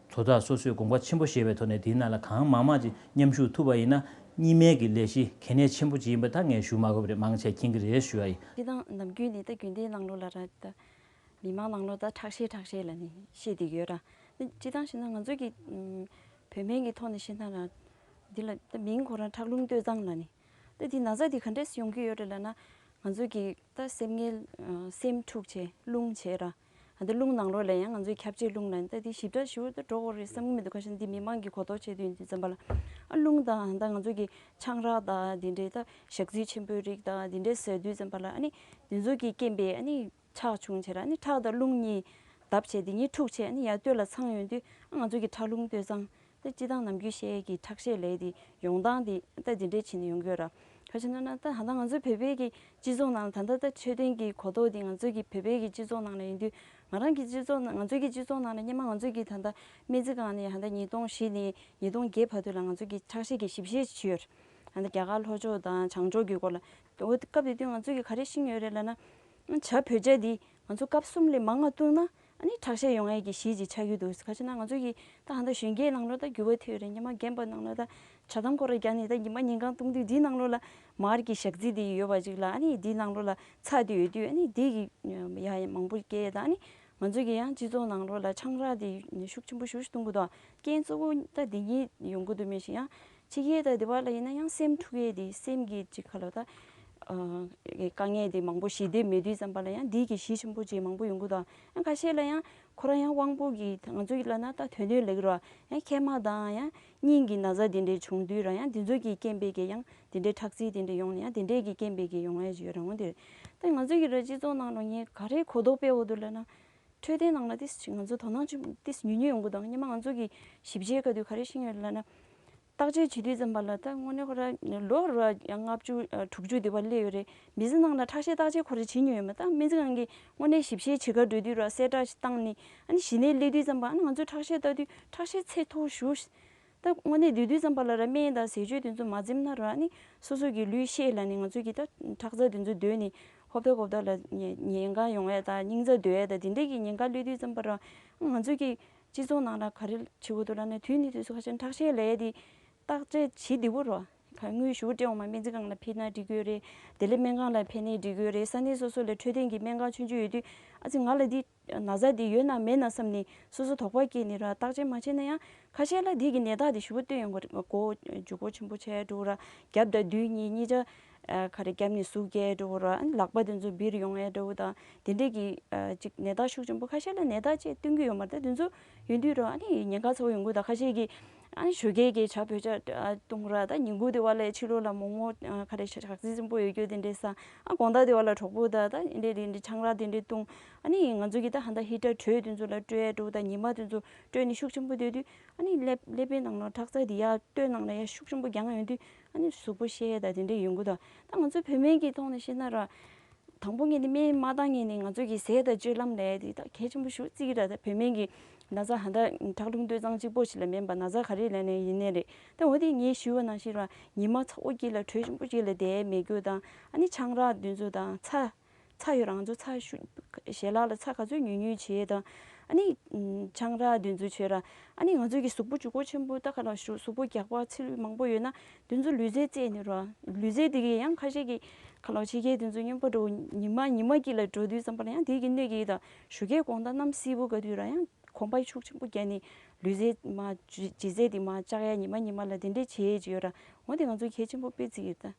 དོ་བདག་སོ་སོས་དགོངས་པ་ཆེན་པོ་བཞེས་པའི་ཐོག་ནས་དེའི་ནང་ལ་གང་མང་མང་ཅིག་མཉམ་ཞུགས་ཐུབ་པ་ཡིན་ན་གཉིས་སྨན་གྱི་ལས་གཞི་གལ་གནད་ཆེན་པོ་ཅིག་ཡིན་པ་ད་ངས་ཞུ་མ་དགོས་པ་རེད། མང་ཆེ་མཁྱེན་གྱི་རེད་ཞུ་བ་ཡིན། སྤྱིར་བཏང་ནམ་རྒྱུན་ནི་ད་རྒྱུན་ལྡན་ནང་ལོགས་ལ་ར་ད་མི་མང་ནང་ལོགས་ད་ཁྲག་ཤེད་ཁྲག་ཤེད་ལ་ནི་བཤད་བསྡད་ཡོད་ར། ད་སྤྱིར་བཏང་བཤད་ན་ང་ཚོ་གི་ཨམ་བོད་སྨན་གྱི་ཐོག་ནས་བཤད་ན་ར་འདི་ལ་ད་མིང་ཁོ་རང་ཁྲག་རླུང་སྟོད་འཚངས་ལ་ནི། ད་འདི་ན་ཚ་འདི་ག་འདྲས་ཡོང་གི་ཡོད་རེད་ལབ་ན། ང་ཚོ་གི་ད་སེམས་ངལ་ཨ་སེམས་འཁྲུག་བྱས་རླུང་བྱས་ར། ཨ་ད་རླུང་ནང་ལོགས་ལ་ཡང་ང་ཚོའི་ཁྱབ་བྱེད་རླུང་ལ་ད་འདི་ཞིབ་ཕྲ་ཞུ་ད་འགྲོ་དགོས་རེད་བསམ་གྱི་མི་འདུག་ཁ་ཤས་འདི་མི་མང་གི་གོ་རྟོགས་བྱེད་དུས་འདི་ཙམ་པ་ལ། ཨ་རླུང་དང་ད་ང་ཚོ་གི་ཆང་རག་དང་འདི་འདྲའི་ད་ཞག་རྩི་ཆེན་པོའི་རིགས་དང་འདི་འདྲའི་ཟ་དུས་ཙམ་པ་ལ་ཨ་ནི་འདི་ཚོ་གི་རྐྱེན་པས་ཨ་ནི་ཆག་བྱུང་བྱས་ར། ཨ་ནི་ཁྲག་དང་རླུང་གཉིས་བརྡབས་བྱས་འདི་གཉིས་འཁྲུག་བྱས་ཨ་ནི་ཡར་སྟོད་ལ་འཚངས་ཡོང་དུས་ཨ་ང་ཚོ་གི་ཁྲག་རླུང་སྟོད་འཚངས། ད་སྤྱིར་བཏང་ནམ་རྒྱུན་བཤད་ཀྱི་ཁྲག་ཤེད་ལས་དེ་ཡོང་སྟངས་དེ་ད་འདི་འདྲས་བྱས་ནས་ཡོང་གི་ཡོད་ར། ག་ཅི་ན་ན་ད་ད་ལྟ་ང་ཚོའི་བོད་པའི་གི་སྤྱི་ཚོགས་ནང་ལ་ད་ལྟ་ད་འཕྲོད་བསྟེན་གྱི་གོ་རྟོགས་དེ་ང་ཚོའི་གི་བོད་པའི་གི་སྤྱི་ཚོགས་ནང་ལ་ཡིན་དུས་ང་རང་གི་སྤྱི་ཚོགས་ནང་ང་ཚོའི་གི་སྤྱི་ཚོགས་ནང་ལ་སྔོན་མ་ང་ཚོའི་གི་ད་ལྟ་སྨན་རྩིས་ཁང་ནས་ད་ལྟ་ཉིས་སྟོང་བཞི་ནས་ཉིས་སྟོང་བརྒྱད་བར་དུ་ལ་ང་ཚོའི་གི་ཁྲག་ཤེད་ཀྱི་ཞིབ་བཤེར་བྱས་ཡོད་ར། ད་ལྟ་རྒྱ་གར་ལྷོ་ཕྱོགས་དང་བྱང་ཕྱོགས་ཀྱི་སྐོར་ལ་འོ་སྐབས་དེ་དུས་ང་ཚོའི་གི་ག་རེ་ཤེས་ཡོད་རེད་ལབ་ན། བྱ་བོད་ཇ་འདི་ང་ཚོ་སྐབས་གསུམ་ལས་མང་བ་བཏུང་ན་ཨ་ནི་ཁྲག་ཤེད་ཡོང་ཡས་ཀྱི་གཞི་ཅིག་ཆགས་ཀྱི་འདུག་ག་ཅི་ན་ང་ཚོ་གི་ད་ཧ་ད་གཞོན་སྐྱེས་ནང་ལོགས་ད་འགྱུར་བ་ཐེབས་རེད། སྔོན་མ་རྒན་པ་ནང་ལོགས་ད་ཇ་དམ་ཁོ་ར་རྒྱག་ནས་ད་ཉི་མ་ཉིན་གང་བཏུང་དུས་འདི་ནང་ལོགས་ལ་མར་གྱི་ཞག་རྩི་འདི་ཡོད་པ་ཅིག་ལ་ཨ་ནི་འདི་ནང་ལོགས་ལ་ཚྭ་འདི་ཡོད་དུས་ཨ་ནི་འདི་གི་ཡ་ཡ་མང་པོ་སྐྱེས། ད་ཨ་ནི་ང་ཚོ་གི་ཡང་སྤྱི་ཚོགས་ནང་ལོགས་ལ་ཆང་རག་འདི་ཤུགས་ཆེན་པོ་ཞེ་པོ་ཅིག་བཏུང་གི་འདུག་རྐྱེན་གཙོ་བོ་ད་འདི་གཉིས་ཡོང་གི་འདུག་མེད་ཤིང་ཡང་། ཕྱི་རྒྱལ་དང་དེ་བ་ལ་ཡིན་ན་ཡང་སེམས་འཁྲུག་ཡས་དེ་སེམས་ཀྱི་ཅིག་ག་ལ་ད་དཀའ་ངལ་དེ་མང་པོ་ཞི་བདེ་མེད་དུས་ཙམ་པ་ལ་ཡང་འདི་གི་གཞི་ཆེན་པོ་ཅིག་མང་པོ་ཡོང་གི་འདུག་ཡང་ཁ་ཤས་ལ་ཡང་ཁོ་རང་ཡང་དབང་པོ་གི་ང་ཚོ་ལ་ན་ད་དོན་དོན་ལེགས་རོ་ཡང་མཁལ་མ་དང་ཡང་སྙིང་གི་ན་ཚ་དེ་འདྲས་བྱུང་དུས་ར་ཡང་དེ་ཚོ་གི་རྐྱེན་པས་ཀྱི་ཡང་དེ་འདྲས་ཁྲག་རྩི་དེ་འདྲས་ཡོང་ནས་ཡང་དེ་འདྲས་ཀྱི་རྐྱེན་པས་ཀྱི་ཡོང་ཡ་ཅིག་ཡོད་རང་དེ་རེད། ད་ང་ཚོ་གི་ར་སྤྱི་ཚོགས་ནང་ལ་ངས་ག་རེ་གོ་རྟོགས་སྤེལ་འོ་འདུག་ལ་ན། འཕྲོད་བསྟེན་ནང་ལ་ཏིས་ང་ཚོ་དོ་སྣང་ཅིག་ཏིས་ཉུང་ཉུང་ཡོང་གི་འདུག་སྔོན་མ་ང་ཚོ་གི་ཞིབ་དཔྱད་ག་དུས་ག་རེ་ཤེས་ཡོད་ལབ་ན། བརྟག་དཔྱད་བྱེད་དུས་ཙམ་པ་ལ་ད་དངོས་གནས་ཁོ་ར་ལོ་ར་ཡང་ལྔ་བཅུ་དྲུག་ཅུ་དེ་བ་སླེབས་ཡོད་རེད། མི་ཚེ་ནང་ལ་ཁྲག་ཤེད་བརྟག་དཔྱད་ཁོ་ར་བྱེད་མྱོང་ཡོད་མ་ད་སྨན་རྩིས་ཁང་གི་དངོས་གནས་ཞིབ་དཔྱད་བྱེད་ག་འགྲོ་དུས་ར་གསལ་བསྒྲགས་ཤིག་བཏང་ནི་ཨ་ནི་གཞི་ནས་སླེབས་དུས་ཙམ་པ་ཨ་ནི་ང་ཚོ་ཁྲག་ཤེད་ལྟ་དུས་ཁྲག་ཤེད་ཚད་མཐོ་ཞུ། ད་དངོས་གནས་དེ་དུས་ཙམ་པ་ལ་ར་སྨན་དང་ཟས་སྤྱོད་དེ་ཚོ་མ་འཛེམ་ན་ར་ཨ་ནི་སོ་སོ་གི་ལུས་ཤེད་ལ་ནི་ང་ཚོ་གི་ད་ཁྲག་རྩ་དེ་ཚོ་སྡོད་ནི་ཧོབ་ཏེ་ཧོབ་ཏེ་ལ་ཉེན་ཉེན་ཁ་ཡོང་ཡ་ད་སྙིང་རྩ་སྡོད་ཡ་ད་དེ་འདྲས་ཀྱི་ཉེན་ཁ་སླེབས་དུས་ཙམ་པ་ར་ང་ཚོ་གི་སྤྱི་ཚོགས་ནང་ལ་ག་རེ་བྱེད་དགོས་འདུག་ལབ་ན་དུས་ནས་དུས་སུ་ཁ་ཤས་ཁྲག་ཤེད་ལས་དེ་བརྟག་དཔྱད་བྱེད་བདེ་པོ་ར། ག་དངུལ་ཞུ་སྤྲད་འོང་མ་སྨན་རྩིས་ཁང་ལ་ཕེབས་ན་འགྲིག་གི་རེད། དེ་ལས་སྨན་ཁང་ལ་ཕེབས་ནས་འགྲིག་གི་རེད། ས་གནས་སོ་སོ་ལ་འཕྲོད་བསྟེན་གྱི་སྨན་ཁང་ཆུང་ཆུང་ཡོད་དུས་ཨ་ཙི་ང་ལ་འདི་ན་ཚ་འདི་ཡོད་ན་མེད་ན་བསམ་ནས་སོ་སོ་དོགས་པ་སྐྱེས་ནས་ར་བརྟག་དཔྱད་མ་བྱས་ན་ཡང་ཁ་ཤས་ལ་འདི་གི་ནད་རྟགས་འདི་ཞུ་བ་སྟོན་ཡོང་གི་རེད། མགོ་འཇུ་སྐོར་ཆེན་པོ་བྱས་འགྲོ་ར་རྒྱབ་དང་མདུན་གཉིས་གཉིས་ཆ་ག་རེ་རྒྱབ་ནས་ཟུག་རྒྱས་འགྲོ་ར་ལག་པ་དེ་ཚོ་འབིར་ཡོང་ཡས་འདྲ་བོ་དང་དེ་འདྲས་ཀྱི་ཅིག་ནད་རྟགས་ཤུགས་ཆེན་པོ་ཁ་ཤས་ལ་ནད་རྟགས་ཅིག་སྟོན་གྱི་ཡོད་མ་རེད། ད་དེ་ཚོ་ཡོད་དུས་ར་ཨ་ནི་ཉེན་ཁ་ཚ་བོ་ཡོང་གི་ད་ཁ་ཤས་ཀྱིས། ཨ་ནི་ཞོགས་ཀས་ཀྱི་ཇ་བོད་ཇ་བཏུང་ར་ད་ཉིན་གུང་དེ་བ་ལ་ཕྱི་ལོགས་ལ་མོག་མོག་ག་རེ་ཞག་རྩི་རྩི་པོ་ཡོད་རྒྱུ་དེ་འདྲས་ས། ཨ་དགོང་དག་དེ་བ་ལ་གྲོགས་པོ་ད་ད་ཨེ་འདྲས་དེ་འདྲས་ཆང་རག་དེ་འདྲས་བཏུང་། ཨ་ནི་ང་ཚོ་གི་ད་ཧ་ད་ཧི་ཊར་དྲོད་དེ་ཚོ་ལ་སྤྲོད་ཡས་འགྲོ་ད་ཉི་མ་དེ་ཚོ་སྤྲོད་ནས་ཤུགས་ཆེན་པོ་སྡོད་དུས་ཨ་ནི་ཀླད་ཀླད་པའི་ནང་ལ་ཁྲག་རྩ་དེ་ཡར་སྟོད་ནང་ལ་ཡར་ཤུགས་ཆེན་པོ་རྒྱང་ཡོང་དུས་ཨ་ནི་གཟུགས་པོ་བཤལ་ད་དེ་འདྲས་ཡོང་གི་ད། ད་ང་ཚོ་བོད་སྨན་གྱི་ཐོག་ནས་བཤད་ན་ར། དང་པོ་ངས་ནི་སྨན་མ་བཏང་ངས་ནི་ང་ཚོ་གི་ཟས་དང་སྤྱོད་ལམ་ལས་དེ་ད་གལ་ཆེན་པོ་ཞུ་རྩིས་ར། ད་བོད་སྨན་གྱི་ན་ཚ་ཧ་ད་ཁྲག་རླུང་སྟོད་འཚངས་གཅིག་པོ་ཞིག་ལ་མིན་པ་ན་ཚ་ག་རེ་ལ་ནས་ཡིན་ནའི་རེད། ད་འོ་དེ་ངས་ཞུས་པ་ནང་བཞིན་ར་ཉི་མ་ཚ་བོ་དཀྱིལ་ལ་དྲོད་ཆེན་པོ་དཀྱིལ་ལ་བསྡད་མེད་རྒྱུ་དང་ཨ་ནི་ཆང་རག་དེ་ཚོ་དང་ཚྭ་ཚྭ་ཡོད་རང་ཚོ་ཚྭ་ཞུ་ཞལ་ལག་ལ་ཚྭ་ག་ཚོད་ཉུང་ཉུང་བྱེད་དང་ཨ་ནི་ཆང་རག་དེ་ཚོ་བྱོས་ར། ཨ་ནི་ང་ཚོ་གི་གཟུགས་པོ་འཇུ་སྐོར་ཆེན་པོ་ད་ག་ལ་ཞུ་གཟུགས་པོ་རྒྱགས་པ་ཚིལ་ལུད་མང་པོ་ཡོད་ན། དེ་ཚོ་ལུས་རྩལ་རྩེད་ནི་རོ། ལུས་རྩལ་དེ་གས་ཡང་ཁ་ཤས་ཀྱིས་ཁ་ལོ་ཕྱི་རྒྱལ་དེ་ཚོ་སྨྱོན་པ་འགྲོ་ཉི་མ་ཉི་མ་དཀྱིལ་ལ་འགྲོ་དུས་ཙམ་པ་ལ་ཡང་དེ་གི་གནོད་ཀྱི་ཡིད་དང་ཞོགས་ཀས་དགོང་དག་གནམ་སེར་པོ་ག་དུས་ར་ཡང་གོམ་པ་ཤུགས་ཆེན་པོ་བརྒྱབ་ནས་ལུས་རྩལ་མ་ལྗིད་ལྗིད་ཚད་དེ་མ་བཅག་ཡ་ཉི་མ་ཉི་མ་ལ་དེ་འདྲས་བྱེད་ཡས་ཅིག་ཡོད་ར། འོ་དེ་ང་ཚོ་གལ་ཆེན་པོ་དཔེ་བརྩི་གི་ཡོད་ད།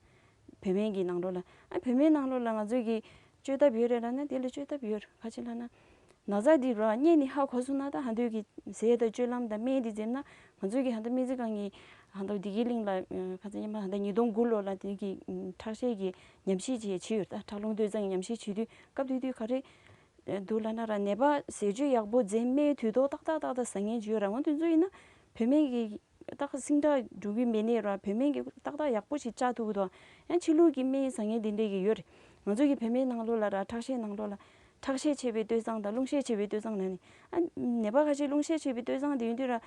བོད་སྨན་གྱི་ནང་ལོགས་ལ་ཨ་བོད་སྨན་ནང་ལོགས་ལ་ང་ཚོ་གི་བཅོས་ཐབས་ཡོད་རེད་ལབ་ན་དེ་ལ་བཅོས་ཐབས་ཡོད་རེད། ག་ཅི་ལབ་ན། ན་ཚ་འདི་རོ་རྙེད་ནས་ཧ་གོ་སོང་ན་ད་ཧ་འདོད་ཀྱི་ཟས་དང་སྤྱོད་ལམ་དང་སྨན་འདི་འཛེམ་ན་ང་ཚོ་གི་ཧ་ད་སྨན་རྩིས་ཁང་གི་ཧ་ད་བདེ་སྐྱིད་གླིང་ལ་ཁ་ཚ་ཉི་མ་ཧ་ད་ཉིས་སྟོང་དགུ་ལོ་ལ་དེ་གི་ཁྲག་ཤེད་ཀྱི་ཉམས་ཞིབ་བྱེད་བྱེད་ཡོད། ད་ཁྲག་རླུང་སྟོད་འཚངས་ཉམས་ཞིབ་བྱེད་དུས་སྐབས་དེ་དུས་ག་རེ་འདུག་ལབ་ན་ར་ནད་པ་ཟས་སྤྱོད་ཡག་པོ་འཛེམ་སྨན་དུས་ཐོག་ཏག་ཏག་ཏག་ཏག་ཟ་མཁན་ཅིག་ཡོད་ར། འོ་དེ་ཚོ་ཡིན་ན་བོད་སྨན་གྱི་ཏག་ཏག་སིང་དྲག་འགྲོ་གི་མེད་ནའི་ར་བོད་སྨན་གྱི་ཏག་ཏག་ཡག་པོ་ཞིག་བཅག་ཐུབ་ཀྱི་འདུག་ཡང་ཕྱི་ལུགས་ཀྱི་སྨན་ཟ་མཁན་དེ་འདྲས་ཀྱི་ཡོད་རེད། ང་ཚོ་གི་བོད་སྨན་ནང་ལོགས་ལ་ར་ཁྲག་ཤེད་ནང་ལོགས་ལ་ཁྲག་ཤེད་ཆེ་བའི་སྟོད་འཚངས་དང་རླུང་ཤེད་ཆེ་བའི་སྟོད་འཚངས་ལ་ནི་ཨ་ནད་པ་ཁ་ཤས་རླུང་ཤེད་ཆེ་བའི་སྟོད་འཚངས་དེ་ཡོད་དུས་ར་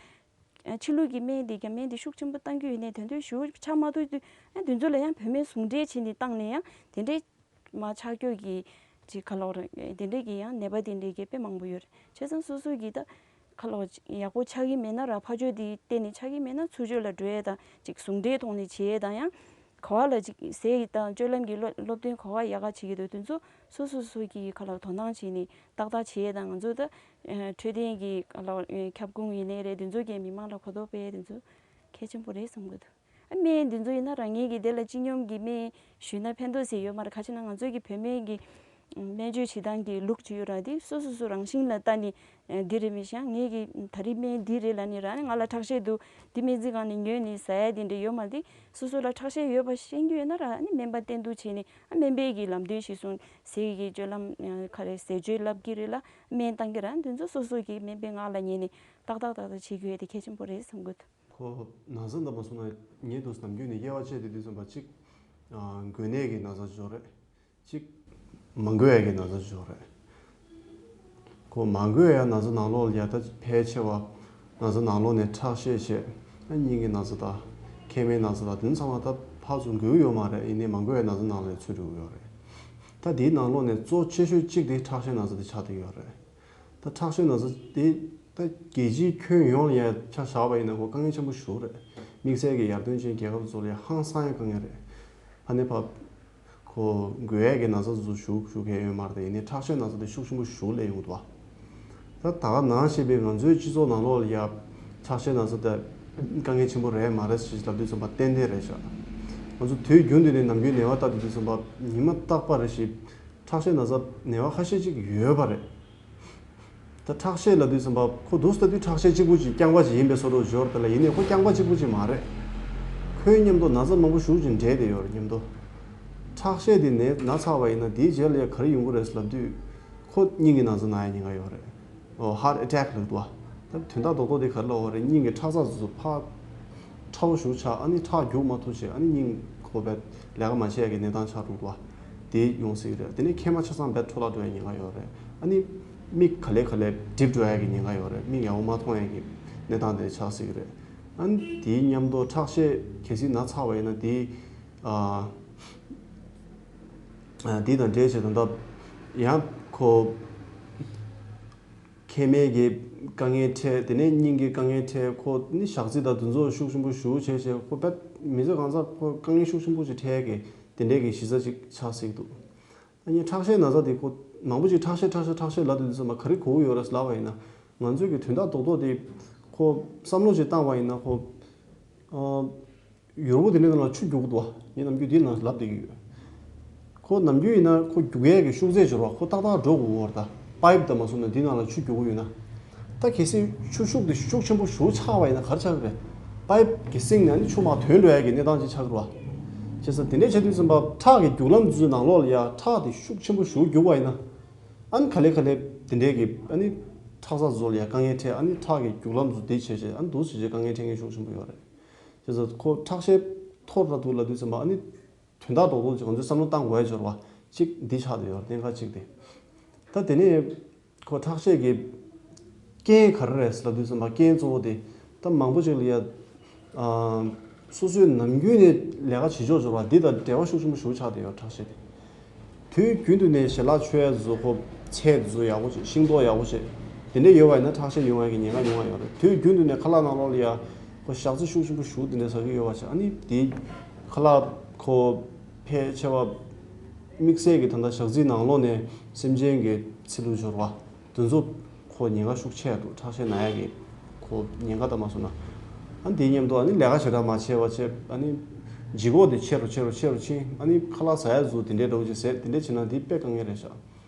ཕྱི་ལུགས་ཀྱི་སྨན་དེ་ག་སྨན་དེ་ཤུགས་ཆེན་པོ་བཏང་རྒྱུ་ཡོད་ནའི་དེ་འདྲས་ཞུ་ཆ་མ་ཐུབ་དུས་ཨ་དེ་ཚོ་ལ་ཡང་བོད་སྨན་ཟུང་འབྲེལ་བྱས་ནས་བཏང་ནས་ཡང་དེ་འདྲས། མ་ཆགས་རྒྱུ་གི་ཅིག་ཁ་ལོ་རེད། དེ་འདྲས་ཀྱི་ཡང་ནད་པ་དེ་འདྲས་ཀྱི་དཔེ་མང་པོ་ཡོད་རེད། བྱས་ཙང་སོ་སོ་གི་ད་ཁ་ལོ་ཡག་པོ་ཆགས་ཀྱི་མེད་ན་ར་ཕར་ཕྱོགས་དེ་བལྟས་ནས་ཆགས་ཀྱི་མེད་ན་ཚུར་ཕྱོགས་ལ་འགྲོ་ཡས་དང་ཅིག་ཟུང་འབྲེལ་ཐོག་ནས་བྱེད་ཡས་དང་ཡང་ག་བ་ལ་ཅིག་ཟས་དང་སྤྱོད་ལམ་གྱི་སློབ་སློབ་སྟོན་ག་བ་ཡག་ག་བྱེད་ཀྱི་འདུག་དེ་ཚོ་སོ་སོ་སོ་གི་ཁ་ལོ་དོ་སྣང་བྱས་ནས་ཏག་ཏག་བྱེད་ཡས་དང་ང་ཚོ་ད་འཕྲོད་བསྟེན་གྱི་ཁ་ལོ་ཁྱབ་ཁོངས་ཡིན་ནའི་རེད། དེ་ཚོ་གི་མི་མང་ལ་གོ་རྟོགས་སྤེལ་ཡས་དེ་ཚོ་གལ་ཆེན་པོ་རེད་བསམ་གྱི་འདུག་སྨན་འདི་ཚོ་ཡིན་ན་རང་ཉིད་ཀྱིས་དེ་ལ་སྤྱི་སྙོམས་ཀྱི་སྨན་ཞུས་ན་ཕན་ཐོགས་ཟེར་ཡོད་མ་རེད། ག་ཅི་ན་ང་ཚོ་གི་བོད་སྨན་གྱི་སྨན་བཅོས་བྱེད་སྟངས་ཀྱི་ལུགས་ཅིག་ཡོད་ར། དེ་སོ་སོ་སོ་རང་བཞིན་ལ་ལྟ་ནས་འདི་རེད་མི་ཤེས། ངེད་ཀྱི་ད་རེས་སྨན་འདི་རེད་ལབ་ནས་ར་ནི་ང་ལ་ཁྲག་ཤེད་འདུག་འདི་སྨན་རྩིས་ཁང་ནས་ཉོས་ནས་ཟ་ཡ་དེ་འདྲ་ཡོད་མ་རེད། དེ་སོ་སོ་ལ་ཁྲག་ཤེད་ཡོད་པ་ཤེས་རྒྱུ་ཡོད་ན་ར་ནི་སྨན་པ་བསྟེན་གཏུག་བྱས་ནས་ཨ་སྨན་པས་ཀྱི་ལམ་སྟོན་ཞིག་གསུངས་ཟས་ཀྱི་སྤྱོད་ལམ་ག་རེ་ཟས་སྤྱོད་བསླབ་ཀྱི་རེད་ལ་སྨན་བཏང་གི་ར། འདི་ཚོ་སོ་སོ་གི་སྨན་པའི་ངག་ལ་ཉན་ནས་ཏག་ཏག་ཏག་ཏག་བྱེད་དགོས་ཡ་དེ་གལ་ཆེན་པོ་རེད་བསམ་གྱི་འདུག་ཁོ་ན་ཚ་འདི་མ་སོང་ན་ཉེ་དུས་ནམ་རྒྱུན་ནས་དབྱེ་བ་ཕྱེ་དེ་དུས་ཙམ་པ་གཅིག་འགོས་ནད་ཀྱི་ན་ཚ་ཅིག་རེད། གཅིག་མ་འགོས་ཡ་གི་ན་ཚ་ཅིག་རེད། ཁོ་མ་འགོས་ཡ་ན་ཚ་ནང་ལོགས་ལ་ཡ་ད་ཕལ་ཆེ་བ་ན་ཚ་ནང་ལོགས་ནས་ཁྲག་ཤེད་བྱས་ཨ་སྙིང་གི་ན་ཚ་དང་མཁལ་མའི་ན་ཚ་དང་དེ་ཚང་མ་ད་ཕར་ཚུར་འགོས་ཡོད་མ་རེད། ཡིན་ནའི་མ་འགོས་ཡ་ན་ཚ་ནང་ལ་ཚུད་འགྲོ་གི་ཡོད་རེད། ད་དེའི་ནང་ལོགས་ནས་གཙོ་ཆེ་ཤོས་གཅིག་དེ་ཁྲག་ཤེད་ན་ཚ་དེ་ཆགས་བསྡད་ཡོད་རེད། ད་ཁྲག་ཤེད་ན་ཚ་དེ་ད་རྒྱལ་སྤྱིའི་ཁྱོན་ཡོངས་ལ་ཡ་ཆ་བཞག་པ་ཡིན་ན་ཁོ་དཀའ་ངལ་ཆེན་པོ་ཞིག་རེད། དམིགས་བསལ་གྱི་ཡར་ཐོན་ཅན་རྒྱལ་ཁབ་ཚོ་ལ་ཡ་ཧང་སང་ཡ་དཀའ་ངལ་རེད། ཕ་ནས་ཕ་ཁོ་འགོས་ཡས་ཀྱི་ན་ཚ་ཚོ་ཞུགས་ཞུགས་མཁན་ཡོད་མ་རེད། ད་ཡིན་ནའི་ཁྲག་ཤེད་ན་ཚ་དེ་ཤུགས་ཆེན་པོ་ཞིག་སླེབས་ཡོང་གི་འདུག་བ། ད་ད་ག་ནང་བཞིན་པའི་ང་ཚོའི་སྤྱི་ཚོགས་ནང་ལོགས་ལ་ཡ་ཁྲག་ཤེད་ན་ཚ་དེ་དཀའ་ངལ་ཆེན་པོ་རེད་མ་རེད་ཞེས་ལབ་དུས་ཙམ་པ་ཏན་ཏན་རེད་ཤག་ང་ཚོ་དུས་རྒྱུན་དུ་ནས་ནམ་རྒྱུན་ནད་པ་ལྟ་དུས་ཙམ་པ་ཉི་མ་རྟག་པ་རེ་བཞིན་ཁྲག་ཤེད་ན་ཚ་ནད་པ་ཁ་ཤས་ཅིག་ཡོད་པ་རེད། ད་ཁྲག་ཤེད་ལབ་དུས་ཙམ་པ་ཁོ་འདུག་ལྟ་དུས་ཁྲག་ཤེད་གཅིག་པུ་ཅིག་རྐྱང་པ་ཅིག་ཡིན་པའི་བཟོ་འདྲ་འབྱོར་དེ་ལ་ཡིན་ནའི་ཁོ་རྐྱང་པ་གཅིག་པུ་ཅིག་མ་རེད། ཁོའི་མཉམ་དུ་ན་ཚ་མང་པོ་ཞེ་ཅིག་འདྲེས་ཏེ་ཡོད་རེད་མཉམ་དུ། ཁྲག་ཤེད་དེ་ནད་ན་ཚ་བ་ཡིན་ན་དེའི་རྗེས་ལ་ཡ་ག་རེ་ཡོང་གི་རེད་ལབ་དུས་ཁོ་སྙིང་གི་ན་ཚ་ན་ཡ་ཉེན་ཁ་ཡོད་རེད། ཨོ་heart attack་ལབ་འདུག་བ། ད་དོན་དག་རྡོག་རྡོག་དེ་ག་རེ་ལབ་པ་རེད། སྙིང་གི་ཁྲག་རྩ་ཚོ་ཕར་ཁྲ་བོ་ཞེ་ཆགས་ཨ་ནི་ཁྲག་རྒྱུག་མ་ཐུབ་བྱས་ཨ་ནི་སྙིང་ཁོ་བས་ལས་ཀ་མ་བྱེད་ཡ་གི་གནས་སྟངས་ཆགས་འགྲོ་གི་འདུག་བ། དེ་ཡོང་སྲིད་ཀྱི་རེད། དེ་ནས་མཁལ་མ་ཆ་ཚང་རྦད་འཕྲོ་བརླག་འགྲོ་ཡ་ཉེན་ཁ་ཡོད་རེད། ཨ་ནི་མིག་ག་ལེ་ག་ལེ་འགྲིབ་འགྲོ་ཡ་གི་ཉེན་ཁ་ཡོད་རེད། མིག་ཡག་པོ་མ་མཐོང་ཡ་གི་གནས་སྟངས་དེ་ཆགས་སྲིད་ཀྱི་རེད། ཨ་ནི་དེའི་མཉམ་དུ་ཁྲག་ཤེད་གལ་སྲིད་ན་ཚ་བ་ཡིན་ན་དེའི་ཨ་ཨ་དེ་དང་འབྲེལ་བྱས་ད་ལྟ་ཡང་ཁོ་མཁལ་མའི་གི་དཀའ་ངལ་འཕྲད། དེ་ནས་སྙིང་གི་དཀའ་ངལ་འཕྲད། ཁོ་ནི་ཞག་རྩི་དང་དེ་ཚོ་ཤུགས་ཆེན་པོ་ཞེ་ཅིག་བྱས་བྱས་ཁོ་རྦད་ མི་ཚེ་གང་ཚ་ཁོ་དཀའ་ངལ་ཤུགས་ཆེན་པོ་ཅིག་འཕྲད་ཀྱི་དེ་འདྲའི་གི་གཞི་རྩ་ཅིག་ཆགས་སྲིད་འདུག་ཨ་ནི་ཁྲག་ཤེད་ན་ཚ་དེ་ཁོ་མང་པོ་ཅིག་ཁྲག་ཤེད་ཁྲག་ཤེད་ཁྲག་ཤེད་ལབ་དུས་ཙམ་པ་ག་རེ་གོ་གི་ཡོད་རེད་ལབ་པ་ཡིན་ན། ང་ཚོའི་གི་དོན་དག་རྡོག་རྡོག་དེ་ཁོ་བསམ་བློ་ཅིག་བཏང་བ་ཡིན་ན་ཁོ། ཨ། ཡུར་བུ་དེ་འདྲའི་ནང་ལ་ཆུ་རྒྱུག་འདུག་བ། ངས་ནམ་རྒྱུན་དེའི་ནང་ལབ་བསྡད་ཀྱི་ཡོད། ཁོ་ནམ་རྒྱུན་ཡིན་ན་ཁོ་རྒྱུག་ཡས་ཀྱི་ཤུགས་ཚད་འབྱོར་བ་ཁོ་ཏག་ཏག་འགྲོ་དགོས་བར་ད། པའིབ་དང་མ་སོང་ན་འདི་ནང་ལ་ཆུ་རྒྱུག་གི་ཡོད་ན། ད་གལ་སྲིད་ཆུ་ཤུགས་དེ་ཤུགས་ཆེན་པོ་ཞུགས་ཆགས་པ་ཡིན་ན་ག་རེ་ཆགས་ཀྱི་རེད། པའིབ་ཀྱི་སིང་ནས་ནི་ཆུ་མར་ཐོན་འགྲོ་ཡས་ཀྱི་གནས་སྟངས་ཅིག་ཆགས་ཀྱི་རེད་བ། བྱས་ཙང་དེ་འདྲས་བྱེད་དུས་ཙམ་པ་ཁྲག་གི་རྒྱུག་ལམ་ཚོའི་ནང་ལོགས་ལ་ཡ་ཁྲག་དེ་ཤུགས་ཆེན་པོ་ཞུགས་རྒྱུག་པ་ཡིན་ན། ཨ་ནི་ག་ལེ་ག་ལེ་དེ་འདྲས་ཀྱི་ཨ་ནི་ཁྲག་རྩ་ཚོ་ལ་ཡ་དཀའ་ངལ་འཕྲད་ཨ་ནི་ཁྲག་གི་རྒྱུག་ལམ་ཚོ་དེ་བྱས་བྱས་ཨ་ནི་འདུག་བྱས་བྱས་དཀའ་ངལ་འཕྲད་མཁན་ཤུགས་ཆེན་པོ་ཡོད་རེད། བྱས་ཙང་ཁོ་ཁྲག་ཤེད་མཐོ་རུ་འགྲོ་འདུག་ལབ་དུས་ཙམ་པ་ཨ་ནི་དོན་དག་རྡོག་རྡོག་ཅིག་ང་ཚོས་བསམ་བློ་བཏང་དགོས་ཡ་འབྱོར་བ་ཅིག་འདི་ཆགས་བསྡད་ཡོད་རེད། གནད་འགག་ཅིག་དེ། ད་དེ་ནས་ཁོ་ཁྲག་ཤེད་ཀྱི་རྐྱེན་ག་རེ་རེད་ལབ་དུས་ཙམ་པ་རྐྱེན་གཙོ་བོ་དེ་ད་མང་པོ་ཅིག་ལ་ཡ། ཨ། སོ་སོའི་ནམ་རྒྱུན་ནས་ལས་ཀ་བྱེད་ཕྱོགས་འབྱོར་བ་འདི་དང་འབྲེལ་བ་ཤུགས་ཆེན་པོ་ཞིག་ཆགས་བསྡད་ཡོད་ཁྲག་ཤེད་དེ། དུས་རྒྱུན་དུ་ནས་ཞལ་ལག་མཆོད་ཡ་བཟོ་ཁོ་ཚལ་བཟོ་ཡག་པོ་བྱེད། ཤིང་ཏོག་ཡག་པོ་བྱེད། དེ་འདྲ་ཡོད་པ་ཡིན་ན་ཁྲག་ཤེད་ཡོང་བའི་གི་ཉེན་ཁ་ཉུང་བ་ཡོད་རེད། དུས་རྒྱུན་དུ་ནས་ཁ་ལག་ནང་ལོགས་ལ་ཡ་ཁོ་ཞག་ཚི་ཤུགས་ཆེན་པོ་ཞུགས་དེ་འདྲ་ཟ་གི་ཡོད་པ་བྱས་ཨ་ནི་དེ་ཁ་ལག་ཁོ་ཕལ་ཆེ་བ་དམིགས་བསལ་གྱི་ད་ལྟ་ཞག་ཚིའི་ནང་ལོགས་ནས་སེམས་ཅན་གྱི་ཚི་ལུ་འབྱོར་བ་དེ་ཚོ་ཁོ་ཉེན་ཁ་ཤུགས་ཆེ་འདུག་ཁྲག་ཤེད་ན་ཡ་གི་ཁོ་ཉེན་ཁ་ད་མ་སོང་ན། ཨ་ནི་དེའི་མཉམ་དུ་ཨ་ནི་ལས་ཀ་ཞེ་དྲག་མ་བྱས་པ་བྱས་ཨ་ནི་ལྗིད་ཁོག་དེ་ཆེ་རུ་ཆེ་རུ་ཆེ་རུ་ཕྱིན་ཨ་ནི་ཁ་ལག་ཟ་ཡ་ཚོ་དེ་འདྲའི་འདྲ་བོ་ཅིག་ཟས་དེ་འདྲ་བྱས་ན་དེ་དཔེ་དཀའ་ངལ་རེད་ཤག་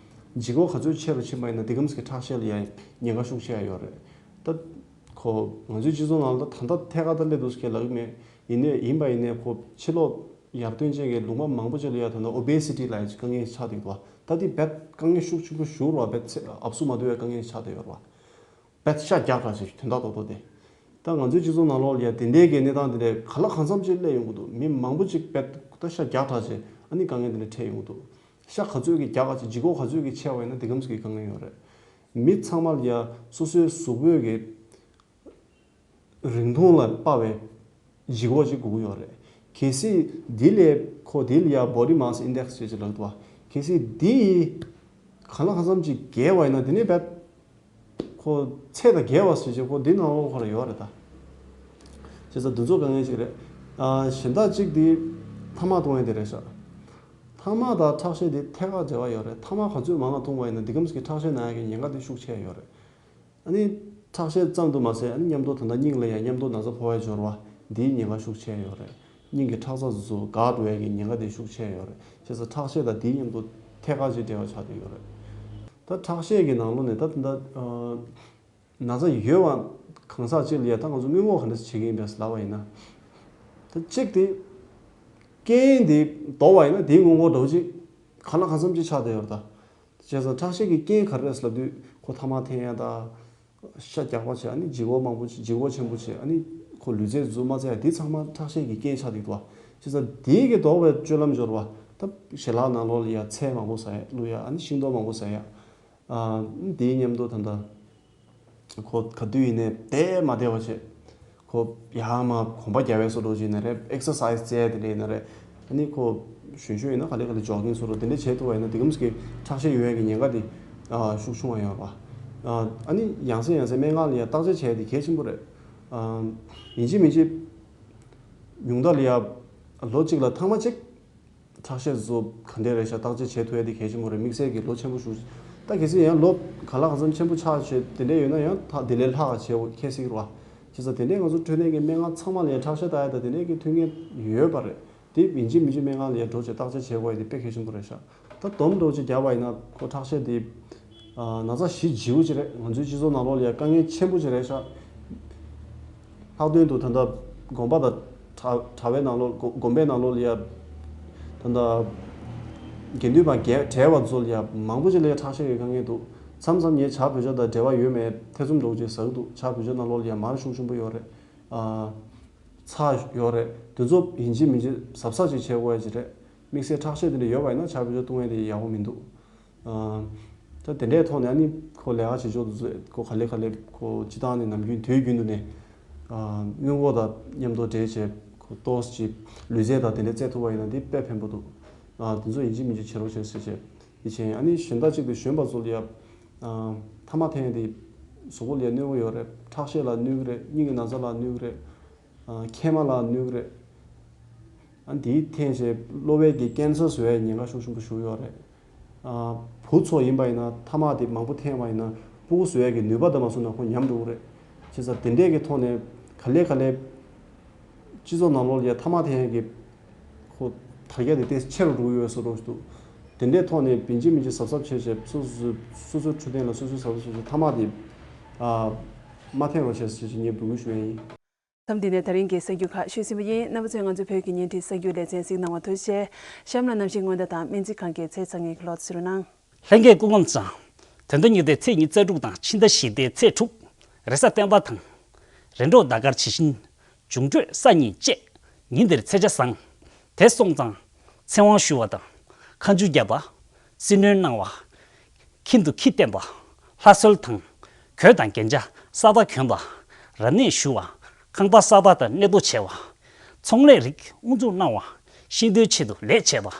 ལྗིད་ཁོག་ག་ཚོད་ཆེ་རུ་ཕྱིན་པ་ཡིན་ན་དེ་གམ་ཟིག་གི་ཁྲག་ཤེད་ལ་ཡ་ཉེན་ཁ་ཤུགས་ཆེ་ཡ་ཡོད་རེད། ད་ཁོ་ང་ཚོའི་སྤྱི་ཚོགས་ནང་ལ་ད་ལྟ་ཐད་ཀར་ད་སླེབས་འདུག་ཟེར་ལབ་ཀྱི་མེད། ཡིན་ནའི་ཡིན་པ་ཡིན་ནའི་ཁོ་ཕྱི་ལོགས་ཡར་ཐོན་ཅན་གྱི་ལུང་པ་མང་པོ་ཅིག་ལ་ཡ་ད་ལྟ་ཨོ་བེ་སི་ཊི་ལབ་ཡ་ཅིག་དཀའ་ངལ་ཆགས་བསྡད་འདུག་བ། ད་དེ་རྦད་དཀའ་ངལ་ཤུགས་ཆེན་པོ་ཞུགས་རེད་བ། རྦད་ཚེ་ཨབ་སུ་མ་ཐུབ་པའི་དཀའ་ངལ་ཆགས་བསྡད་ཡོད་རེད་བ། རྦད་ཤ་རྒྱགས་དྲགས་ཅིག་དོན་དག་རྡོག་རྡོག་དེ། ད་ང་ཚོའི་སྤྱི་ཚོགས་ནང་ལོགས་ལ་ཡ་དེ་འདྲའི་གི་གནས་སྟངས་དེ་འདྲའི་ག་ལ་གང་འཚམ་ཅིག་སླེབས་ཡོང་གི་འདུག་མི་མང་པོ་ཅིག་རྦད་ད་ཤ་རྒྱགས་དྲགས་ཅིག་ཨ་ནི་དཀའ་ངལ་དེ་འདྲ་འཕྲད་ཡོང་གི་འདུག་ཤ་ག་ཚོད་ཀྱི་རྒྱགས་པ་ཅིག་ལྗིད་ཁོག་ག་ཚོད་ཀྱི་ཆེ་བ་ཡིན་ན་དེ་གམ་ཟིག་གི་དཀའ་ངལ་ཡོད་རེད། མི་ཚང་མ་ལ་ཡ་སོ་སོའི་གཟུགས་པོའི་གི་རིང་ཐུང་ལ་དཔག་པའི་ལྗིད་ཁོག་ཅིག་དགོས་ཀྱི་ཡོད་རེད། གལ་སྲིད་འདི་ལས་ཁོ་འདི་ལ་ཡ་body mass index་ཅེས་ཅིག་ལབ་འདུག་བ། གལ་སྲིད་འདི་གང་ལ་གང་འཚམ་ཅིག་བརྒལ་བ་ཡིན་ན་དེ་ནས་རྦད་ཁོ་ཚད་དང་བརྒལ་བ་ཟེར་ཅིག་ཁོ་འདི་ནང་ལོགས་ཁོ་ར་ཡོད་རེད་ད། བྱས་ཙང་འདི་ཚོ་དཀའ་ངལ་ཅིག་རེད། ཨ། གཞན་དག་ཅིག་འདི་ཐ་མག་བཏུང་ཡས་དེ་རེད་ཤག་ཐ་མག་དང་ཁྲག་ཤེད་དེ་ཐད་ཀར་འབྲེལ་བ་ཡོད་རེད། ཐ་མག་ག་ཚོད་མང་ང་བཏུང་བ་ཡིན་ན་འདི་གམ་ཟིག་གི་ཁྲག་ཤེད་ན་ཡ་གི་ཉེན་ཁ་དེ་ཤུགས་ཆེ་ཡོད་རེད། ཨ་ནི་ཁྲག་ཤེད་ཙམ་དུ་མ་ཟད་ཨ་ནི་མཉམ་དུ་ད་ལྟ་སྙིང་ལ་ཡང་མཉམ་དུ་ན་ཚ་ཕོག་ཡ་འབྱོར་བ་འདིའི་ཉེན་ཁ་ཤུགས་ཆེ་ཡོད་རེད། སྙིང་གི་ཁྲག་རྩ་ཚོ་འགག་འགྲོ་ཡ་གི་ཉེན་ཁ་དེ་ཤུགས་ཆེ་ཡོད་རེད། བྱས་ཙང་ཁྲག་ཤེད་དང་དེའི་མཉམ་དུ་ཐད་ཀར་ཅིག་འབྲེལ་བ་ཆགས་བསྡད་ཡོད་རེད། ད་ཁྲག་ཤེད་ཀྱི་ནང་ལོགས་ནས་ད་ད་ལྟ་ན་ཚ་ཡོད་པ་གང་ཟག་ཅིག་ལ་ཡ་ད་ང་ཚོ་སྔོན་འགོག་ག་འདྲ་བྱེད་ཀྱི་ཡིན་པས་ལབ་པ་ཡིན་ན། ད་གཅིག་དེ་རྐྱེན་དེ་ལྡོག་པ་ཡིན་ན་དེའི་སྔོན་འགོག་འདྲ་བོ་ཅིག་གང་ལ་གང་འཚམ་ཅིག་ཆགས་བསྡད་ཡོད་རེད་ད། བྱས་ཙང་ཁྲག་ཤེད་ཀྱི་རྐྱེན་ག་རེ་རེད་ལབ་དུས་ཁོ་ཐ་མག་འཐེན་ཡ་དང་། ཤ་རྒྱགས་པ་བྱས་ཨ་ནི་ལྗིད་ཁོག་མང་པོ་བྱས་ལྗིད་ཁོག་ཆེན་པོ་བྱས་ཨ་ནི་ཁོ་ལུས་རྩལ་བཟོ་མ་ཚར་ཡ་འདི་ཚང་མ་ཁྲག་ཤེད་ཀྱི་རྐྱེན་ཆགས་འདུག་བ། བྱས་ཙང་དེའི་གི་ལྡོག་པའི་སྤྱོད་ལམ་འབྱོར་བ་ད་ཞལ་ལག་ནང་ལོགས་ལ་ཡ་ཚལ་མང་པོ་ཟ་ཡ་བླུགས་ཡ་ཨ་ནི་ཤིང་ཏོག་མང་པོ་ཟ་ཡ། ཨ། དེའི་མཉམ་དུ་ད་ལྟ། ཁོ་ག་དུས་ཡིན་ནའི་བསྡད་མ་བསྡད་པ་བྱས། ཁོ་ཡར་མར་གོམ་པ་རྒྱག་པའི་བཟོ་འདྲ་བྱས་ནས་རེད། ཨེག་སར་སའིཛ་རྩེ་དེ་འདྲ་ཡིན་ན་རེད། ཨ་ནི་ཁོ་གཞོན་གཞོན་ཡིན་ན་ག་ལེ་ག་ལེ་ཇོག་གིང་བཟོ་འདྲ་དེ་འདྲ་བྱས་ཐུབ་པ་ཡིན་ན་དེ་གམ་ཟིག་གི་ཁྲག་ཤེད་ཡོད་ཡ་གི་ཉེན་ཁ་དེ་ཨ་ཤུགས་ཆུང་བ་ཡོད་རེད་པ། ཨ་ནི་ཡང་སེ་ཡང་སེ་སྨན་ཁང་ལ་ཡ་བརྟག་དཔྱད་བྱས་ཡ་དེ་གལ་ཆེན་པོ་རེད། ཨ། ཡིན་གཅིག་མིན་གཅིག་ཉུང་མཐའ་ལ་ཡ་ལོ་གཅིག་ལ་ཐེངས་མ་གཅིག་ཁྲག་ཤེད་བཟོ་ག་འདྲས་རེད་ཤག་བརྟག་དཔྱད་བྱེད་ཐུབ་ཡ་དེ་གལ་ཆེན་པོ་རེད། དམིགས་བསལ་གྱི་ལོ་ཆེན་པོ་ཞིག་ད་གལ་སྲིད་ཡང་ལོ་ག་ལ་གང་འཚམ་ཆེན་པོ་ཆགས་བྱས་དེ་འདྲས་ཡོད་ན་ཡང་ད་དེ་ལས་ལྷག་ག་བྱེད་འོ་ཁྱད་སྲིད་རེད་བ། བྱས་ཙང་དེ་འདྲས་ང་ཚོ་འཕྲོད་བསྟེན་གྱི་སྨན་ཁང་ཚང་མ་ལ་ཡང་ཁྲག་ཤེད་ལྟ་ཡ་དང་དེ་འདྲས་ཀྱི་མཐུན་རྐྱེན་ཡོད་པ་རེད། དེ་ཡིན་གཅིག་མིན་གཅིག་སྨན་ཁང་ལ་ཡང་འགྲོ་བྱས་བརྟག་དཔྱད་བྱེད་དགོས་ཡ་དེ་དཔེ་གལ་ཆེན་པོ་རེད་ཤག་ད་སྡོམ་འདྲ་བོ་ཅིག་བརྒྱབ་པ་ཡིན་ན་ཁོ་ཁྲག་ཤེད་དེ་ན་ཚ་གཞི་ལྗིད་པོ་ཅིག་རེད། ང་ཚོའི་སྤྱི་ཚོགས་ནང་ལོགས་ལ་ཡང་དཀའ་ངལ་ཆེན་པོ་ཅིག་རེད་ཤག་ལྷག་དོན་དུ་ད་ལྟ་དགོན་པ་དང་གྲྭ་གྲྭ་བའི་ནང་ལོགས་དགོན་དགོན་པའི་ནང་ལོགས་ལ་ཡ་ད་ལྟ་དགེ་འདུན་པ་བརྒྱད་བྲལ་བ་ཚོ་ལ་ཡ་མང་པོ་ཅིག་ལ་ཡ་ཁྲག་ཤེད་ཀྱི་དཀའ་ངལ་འདུག་མཚམས་མཚམས་ངས་བྱ་བོད་ཇ་དང་འབྲེལ་བ་ཡོད་མེད་ཐེ་ཚོམ་འདྲ་བོ་ཅིག་ཟ་གི་འདུག་བྱ་བོད་ཇ་ནང་ལོགས་ལ་ཡ་མར་ཤུགས་ཆེན་པོ་ཡོད་རེད། ཨ། ཚྭ་ཡོད་རེད། དེ་ཚོ་ཡིན་གཅིག་མིན་གཅིག་གཟབ་གཟབ་ཅིག་བྱེད་དགོས་ཡ་ཅིག་རེད། དམིགས་བསལ་ཁྲག་ཤེད་དེ་འདྲ་ཡོད་པ་ཡིན་ན་བྱ་བོད་ཇ་བཏུང་ཡ་དེ་ཡག་པོ་མི་འདུག་ཨ། ད་དེ་འདྲའི་ཐོག་ནས་ཨ་ནི་ཁོ་ལས་ཀ་བྱེད་ཕྱོགས་དེ་ཚོ་ཁོ་ག་ལེ་ག་ལེ་ཁོ་སྤྱི་བཏང་ནས་ནམ་རྒྱུན་དུས་རྒྱུན་དུ་ནས་ཨ། སྔོན་འགོག་དང་མཉམ་དུ་འབྲེལ་བྱས་ཁོ་ཏོག་ཙམ་ལུས་རྩལ་དང་དེ་འདྲ་རྩེ་ཐུབ་པ་ཡིན་ན་དེ་དཔེ་ཕན་པོ་འདུག་ཨ། དེ་ཚོ་ཡིན་གཅིག་མིན་གཅིག་བྱེད་རོགས་བྱེད་ཟེར་བྱས་དེ་བྱས། ཨ་ནི་གཞན་དག་ཅིག་ཏུ་གཞོན་པ་ཚོ་ལ་ཡ་ཨ། ཐ་མག་འཐེན་ཡ་དེ་གཟུགས་པོ་ལ་ཡ་གནོད་གི་ཡོད་རེད། ཁྲག་ཤེད་ལ་གནོད་གི་རེད། སྙིང་གི་ན་ཚ་ལ་གནོད་གི་རེད། ཨ། མཁལ་མ་ལ་གནོད་གི་རེད། ཨ་འདིའི་ཐད་བྱས་གློ་བའི་གི་ཀན་སར་བཟོ་ཡའི་ཉེན་ཁ་ཤུགས་ཆེན་པོ་ཞིག་ཡོད་རེད། ཨ་བུ་ཚོ་ཡིན་པ་ཡིན་ན་ཐ་མག་དེ་མང་པོ་འཐེན་པ་ཡིན་ན་སྤུ་གུ་བཟོ་ཡ་གི་ནུས་པ་དེ་མ་བཟུང་ན་ཁོ་ཉམས་འགྲོ་གི་རེད། བྱས་ཙང་དེ་འདྲས་ཀྱི་ཐོག་ནས་ག་ལེ་ག་ལེ་སྤྱི་ཚོགས་ནང་ལོགས་ལ་ཡ་ཐ་མག་འཐེན་ཡ་གི་ཁོ་དར་རྒྱས་དེ་ཏོག་ཙམ་ཆེ་རུ་འགྲོ་གི་ཡོད་བཟོ་འདྲ་ཞིག་འདུག་དེ་འདྲས་ཐོག་ནས་བིན་ཅི་མིན་ཅི་གཟབ་གཟབ་བྱས་བྱས་སོ་སོ་སོ་སོའི་འཕྲོད་བསྟེན་ལ་སོ་སོས་གཟབ་གཟབ་བྱས་བྱས་ཐ་མག་དེ་ཨ་མ་འཐེན་རོགས་བྱས་ཟེར་བྱས་ངས་འབོད་སྐུལ་ཞུ་ཡ་ཡིན། མཚམས་འདི་ནས་ད་རིང་གི་གསར་འགྱུར་ཁག་ཞུས་ཟིན་པ་ཡིན། རྣམ་པ་ཚོས་ང་ཚོའི་བོད་ཀྱི་བརྙན་འཕྲིན་གསར་འགྱུར་ལེ་ཚན་གཟིགས་གནང་བ་ཐུགས་རྗེ་ཆེ། གཤམ་ལ་གནམ་གཤིས་སྔོན་བརྡ་དང་སྨན་རྩིས་ཁང་གི་ཚེས་གྲངས་ཀྱི་ལོ་ཚོད་རོལ་སྣང་། ལྷན་རྒྱས་སྐུ་ཁམས་བཟང་། དོན་ཟླ་ཉི་ཟླའི་ཚེས་ཉི་ཤུ་རྩ་དྲུག་དང་ཕྱི་ཟླ་བཞི་ཟླའི་ཚེས་དྲུག་རེས་གཟའ་སྤེན་པ་དང་། རེས་འགྲོགས་ཟླ་སྐར་ཇི་བཞིན། འབྱུང་འཕྲོད་ས་གཉིས་བཅས་ཉིན་འདིར་ཚེས་ཆ་བཟང་། དེ་སོང་ཙང་ཚེ་དབང་ཞུ་བ་དང་། ཁ་མཆུ་བརྒྱབ་པ། སྲི་གནོན་གནང་བ། ཁྱིམ་དུ་ཁྱི་བསྟེན་པ། ལྷ་གསོལ་དང་། གོས་དང་རྒྱན་ཆ་གསར་པ་གྱོན་པ། རབ་གནས་ཞུ་བ། ཁང་པ་གསར་པ་དང་གནས་སྡོད་བྱས་པ། ཚོང་ལས་རིགས་དབུ་འཛུགས་གནང་བ། ཤིང་རྟའི་ཆེད་དུ་ལས་བྱས་པ།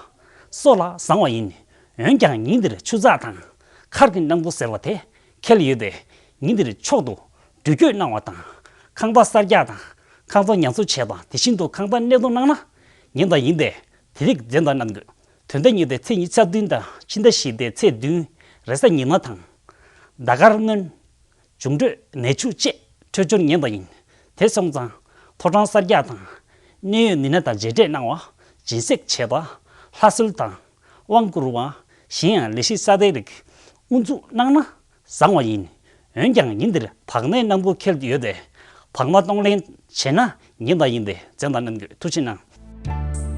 སྲོག་ལ་བཟང་བ་ཡིན། འོན་ཀྱང་ཉིན་འདིར་ཆུ་ཚགས་དང་། མཁར་གྱི་སྣམ་བུ་ཟེར་བ་དེ་ཁེལ་ཡོད་པས། ཉིན་འདིར་མཆོག་ཏུ་འགྲུལ་སྐྱོད་གནང་བ་དང་། ཁང་པ་གསར་རྒྱག་དང་། ཁང་པ་ཉམས་གསོ་བྱས་པ། དེ་བཞིན་དུ་ཁང་པ་གནས་སྡོད་གནང་ན། ཉིན་དང་ཡིན་པས་དེ་རིགས་འཛེམ་དང་གནང་དགོས། དོན་ཟླ་ཉི་ཟླའི་ཚེས་ཉི་ཤུ་རྩ་བདུན་དང་ཕྱི་ཟླ་བཞི་ཟླའི་ཚེས་བདུན་རེས་གཟའ་ཉི་མ་དང་། ཟླ་སྐར་སྔོན། འབྱུང་འཕྲོད་ནད་ཕྱུགས་བཅས་འཕྲོད་སྦྱོར་ཉན་པ་ཡིན། དེ་སོང་ཙང་ཕོ་བྲང་གསར་རྒྱག་དང་། གནད་ཡོད་མི་སྣ་དང་མཇལ་འཕྲད་གནང་བ། སྦྱིན་སྲེག་བྱེད་པ། ལྷ་གསོལ་དང་། དབང་བསྐུར་བ། གཞན་ཡང་ལས་གཞི་གསར་པའི་རིགས་དབུ་འཛུགས་གནང་ན་བཟང་བ་ཡིན། འོན་ཀྱང་ཉིན་འདིར་བག་ནའི་སྣམ་བུ་ཁེལ་ཡོད་པས། བག་མ་གཏོང་ལེན་བྱས་ན་ཉེན་པ་ཡིན་པས་འཛེམ་དང་གནང་དགོས། ཐུགས་རྗེ་གནང་།